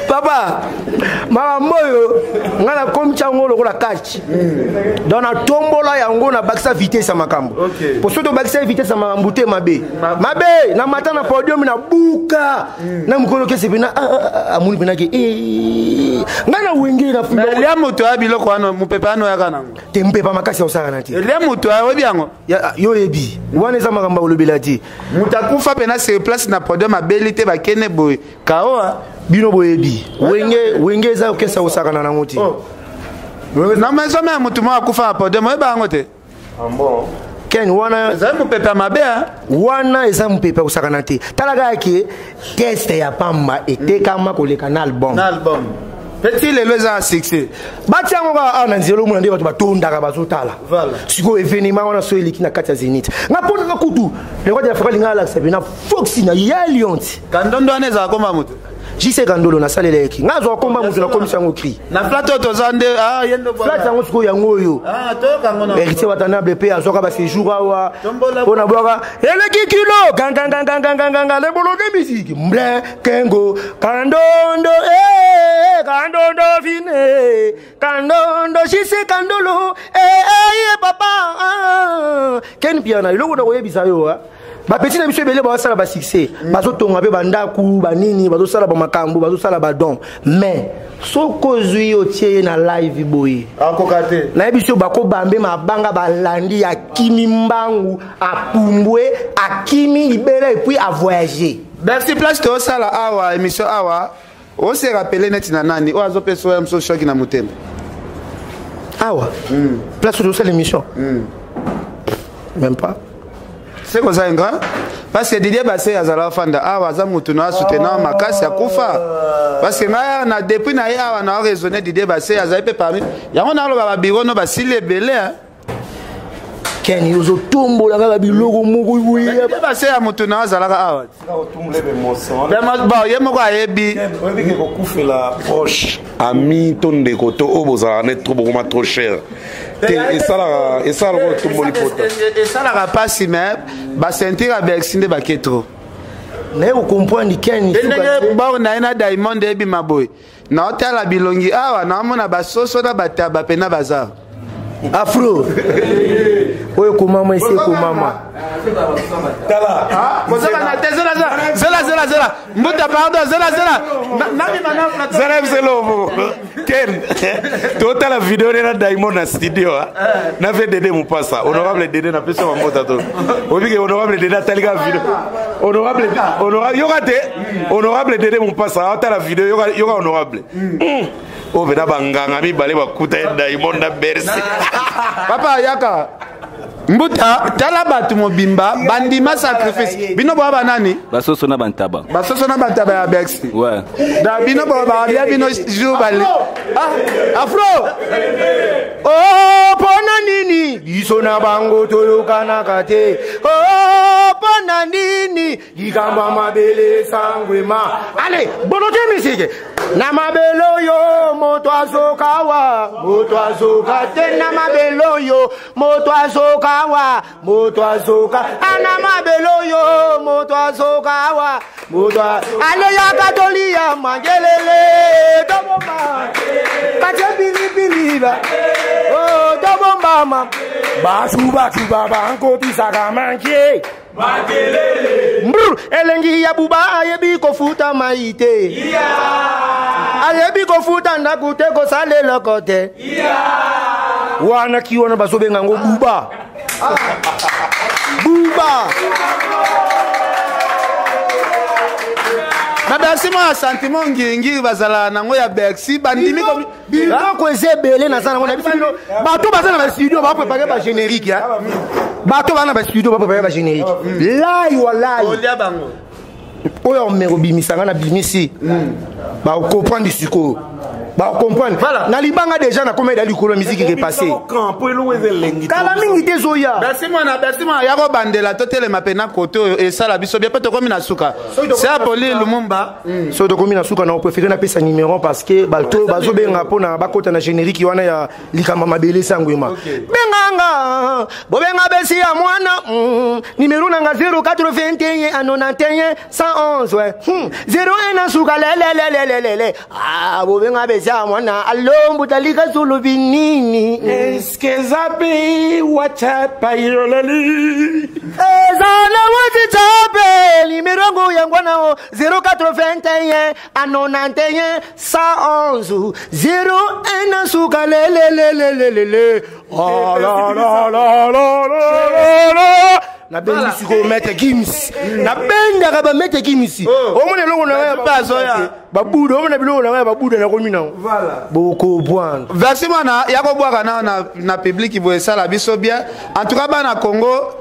Papa, makambo oyo ngai nakomisa yango lokola catch. Donc natombola yango, nabakisa vitesse ya makambo, po soki tobakisa vitesse ya makambo te, mabe mabe. Namata na podium, nabuka na mokolo kese mpena amoni mpena ke ngai na Wenge na Lia moto ya biloko wana, mopepe wana oyaka nango. Te, mopepe makasi ya kosaka na te. Lia moto oyebi yango. Yo oyebi wana eza makambo ya kolobela te. Moto akufa mpena sur place na podium, abeli te, bakene boye kaoa. Bino boyebi Wenge. Wenge eza okesa kosakana nango te. Na maison ya motu moko akufa na podium, oyeba yango te. Ken wana ezali mopepe ya mabe. Wana eza mopepe ya kosakana te. Tala kaka ke test ya pamba etekama koleka na album. Na album petit lelo eza na succès. Batia yango kaka awa na nzela, omona nde bato batondaka bazotala. Sikoyo événement wana so eleki na kati ya Zénith, nga mpo nanga kutu le roi de l'Afrique alinga alakisa mpena foxi na ya lion ti. Kandondo wana ezala komba moto. JC Kandolo nasalelaki nga azwa komba moto, nakomisa yango cri. Na flat oyo toza nde flat yango sikoyo yango oyo Héritier Watanabe mpe azwaka baséjour awa mpo na bwaka eleki kilo ganganganganganganga leboloke misiki mble kengo kandondo, kandondo fine kandondo JC Kandolo papa Ken Piana. Eloko na koyebisa yo, bapeti na biso ebele bazosala basuccès, bazotonga mpe bandako banini, bazosala bamakambo, bazosala badon, mais soki ozwi otie ye na live boye, akoka te. Nayebi so bakobambe mabanga, balandi, akimi mbangu, apumbwe, akimi libela et puis avoyage. Merci. Place tosala awa émission awa, ose rappeler neti na nani oyo azopesa oyo mosusu shoki na motema? Awa place oyo tosala émission, même pas. Se koza ingrat parce que Didier Base azala afanda awa, aza motu na asoutenant makasi, akufa. Parce que ngai na depuis na ye awa na raisonné, Didier Base azali mpe parmi yango. Naloba babiro no basili ebele. Ken, ozotombola kaka biloko moko. Didier Base ya motu na azalaka awa. Bon, ye moko ayebi. Oyebike kokufela proche ami to ndeko to oyo bozalaka ne trop, bokoma trop cher te, esalaka esalaka lokola tomboli pota. Esalaka mpasi, mais baceinture ya Bercy nde bake trop. Naye kocomprendre Ken. Ndenge bor na ye na Diamond eyebima boye, naotala bilongi awa, naomona basoso na bataba mpena baza. Afro oyo ekomama, esi ekomama. Kozala te, zela zela zela zela, mbuta, pardon, zela zela. Zela biselomo Ken, totala video ne na Diamond na studio na ve Dede Mopasa, honorable Dede napesi bambota to obike. Honorable Dede atali kaka video, honorable, honorable yoka te, honorable Dede Mopasa atala video yoka, yoka honorable oyo mpena banganga mibale bakuta ye Diamond na Bercy. Papa yaka, mbuta, tala bato mobimba bandima sacrifice. Bino boya banani? Basoso na bantaba. Basoso na bantaba ya Bercy. Ouais. Da bino boya balia bino jour bali. Ah, afro. Oh, mpona nini biso na bango toyokanaka te? Oh, mpona nini likambo ya mabele sangwema? Ale bolote misike. Na mabele oyo moto azokawa, moto azoka te. Na mabele oyo moto azokawa, moto azoka. Ana mabele oyo moto azokawa, moto aleyaka tolia makelele tobomba batie pilipili ba oh, tobombama basubacuba bankotisaka mankie. Makelele. Elengi ya buba ayebi kofuta mai te, ayebi kofuta ndako te, kosala eloko te. Wana ki wana bazobenga yango buba buba. Na Bercy mwa sentiment ngiringiri bazalaka nango ya Bercy bandimi. Biloko eza ebele naza nango na biso bino. Bato baza na bastudio baprépare bagénérique, bato baza na bastudio baprépare bagénérique lai walai oyo omeko obimisa nga na bimisi, bakoprendre sikoyo, bacomprendre na libanga déjà na komeda likolo ya musique repassé kala mingi te ezoya. Bercy mwana, Bercy mwana ya kobandela totelema mpe na kote oyo esala biso bien mpe tokomi na suka. Se Apoli Lumumba. Soki tokomi na suka, na opréféré napesa numéro parce que bato bazobenga mpona bakota na générique wana ya likambo mabele sangwema. Benganga, bobenga besi ya mwana, numéro nanga 081 a 91 111, ouais. 01 na suka lelelelelele. Ah, bobenga besi ya mwana. Alo, mbutalika sulubi nini? Eske eza mpe WhatsApp ayoleli? Eza na WhatsApp, numéro yango yango wana o 081 a 91 111 01 na suka lelelelelele. Ah, la, la, la, la, la, la, la. Nabengi sikoyo Maître Gims, nabengaka bamaître Gims. Omona eloko na ngai babuda, omona biloko na ngai ya babuda, nakomi nango bokobwana. Versi mwana ya kobwaka nao na public boye esala biso bien. En tout cas, bana Congo,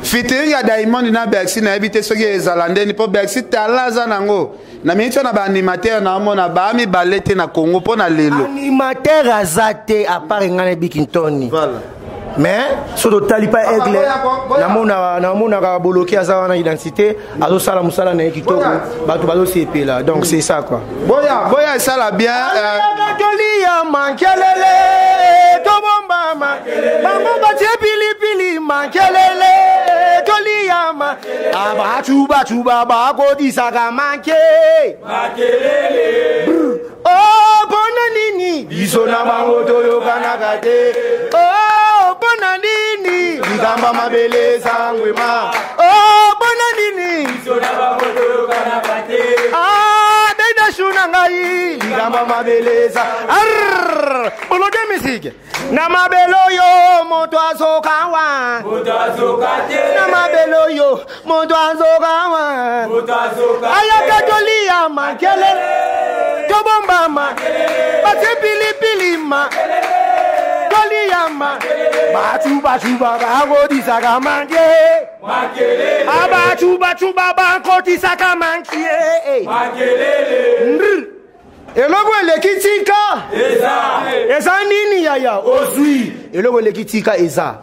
featuring ya Diamond na Bercy nayebi te soki ezala ndeni, mpo Bercy tala aza nango na miniti oyo na baanimateur na omona baa mibale te na Congo mpo na lelo. Animateur aza te à part ngai na Bikintoni, mais so totali pa Aigle, namonaka boloki aza wana, identité azosala mosala na ye kitoko, bato bazosepela, donc c'est ça quoi. Boya, boya, esala bien. Tolia makelele tobombama, bango batie pilipili makelele toliama abatubacuba bakotisaka manke. Oh, mpona nini biso na bango toyokanaka te? Oh, mpona nini likambo mabele esangwema? Oh, mpona nini? Ah, bedashu na ngai likambo mabele eza boloke misike na mabele oyo moto azokawa, na mabele oyo moto azokawa, ayaka tolia makelele tobombama batie pilipili ma toliama batubacuba bakotisaka manke, abacubacuba bakotisaka mankie. Eloko eleki tika eza nini yaya? Ozwi eloko eleki tika eza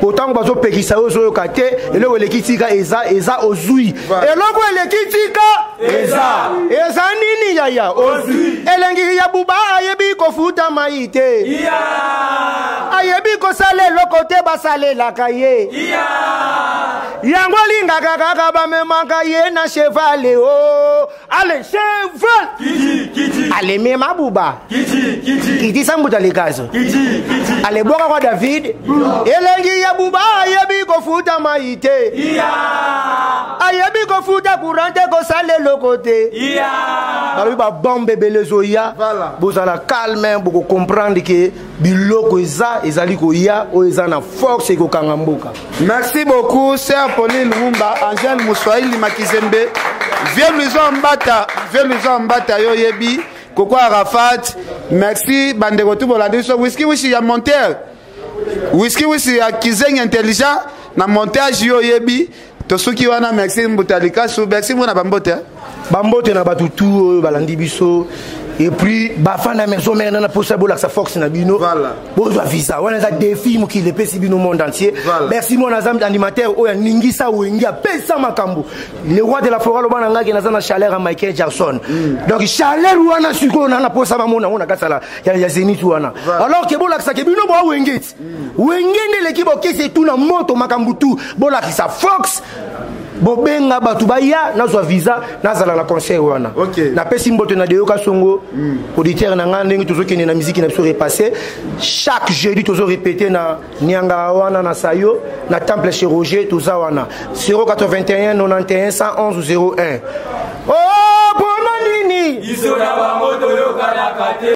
po ntango bazopekisa yo ozoyoka te. Eloko eleki tika eza, eza ozwi eloko eleki tika eza, eza nini yaya? Ozwi elengi ya buba ayebi kofuta mai te, ayebi kosala eloko te, basalelaka ye yango, alingaka kaka bamemaka ye na cheval. O ale cheval alemema buba kitisa mbuta likaso alebwaka kwa David. Elengi ya buba ayebi kofuta mai te, ayebi kofuta courant te, kosala eloko te. Balobi babombe ebele ezoya, bozala calme, bokocomprendre ke biloko eza ezali koya oyo eza na force ekokanga mboka. Merci beaucoup, sœur Pauline Lumumba, Angèle Mouswahili Makizembe, Vieux Luison Mbata, Vieux Luison Mbata yo yebi, Koko Arafat, merci bandeko tout bolandi so whisky wishi ya monteur. Whisky wishi ya kizengi intelligent na montage yo yebi, tosuki wana. Merci Mbuta Likasu, merci mona bambote. Bambote na bato tu oyo balandi biso. Et puis bafan na maison mère nana posa bolakisa force na bino. Voilà. Bozwa visa. Wana eza défi mokili epesi bino monde entier. Voilà. Merci mon azam animateur oyo aningisa wenge apesa makambo. Le roi de la forêt aloba na ngai ke naza na chaleur ya Michael Jackson. Donc chaleur wana sikoyo nana posa bamona yango na kati ya Zenith wana. Voilà. Alors ke bolakisa ke bino boa wenge ti. Wenge nde eleki bokesi etuna moto makambo tu. Bolakisa Fox bobenga bato baya nazwa visa nazala na concert wana. Okay. Napesi mbote na Deyoka Songo, auditeur na ngai ndenge tozokende na musique na biso repassé. Chaque jeudi tozo répéter na Niangara wana na Sayo, na Temple chez Roger toza wana. 081 91 111 01. Oh, pona nini? Biso na bango toyokanaka te.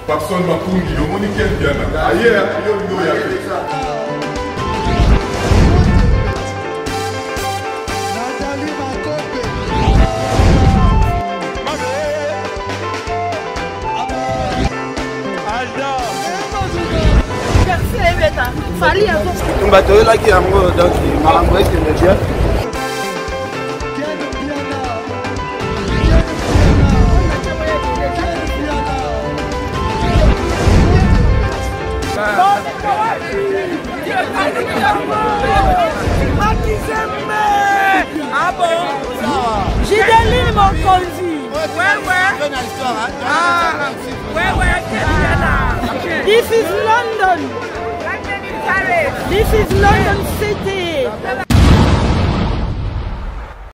Papson Makungi, omoni Ken Mpiana aye yo olingi oya te. Bitumba toyelaki yango donc makambo ekende bien. Gideline Mokonzi. This is London. This is London City.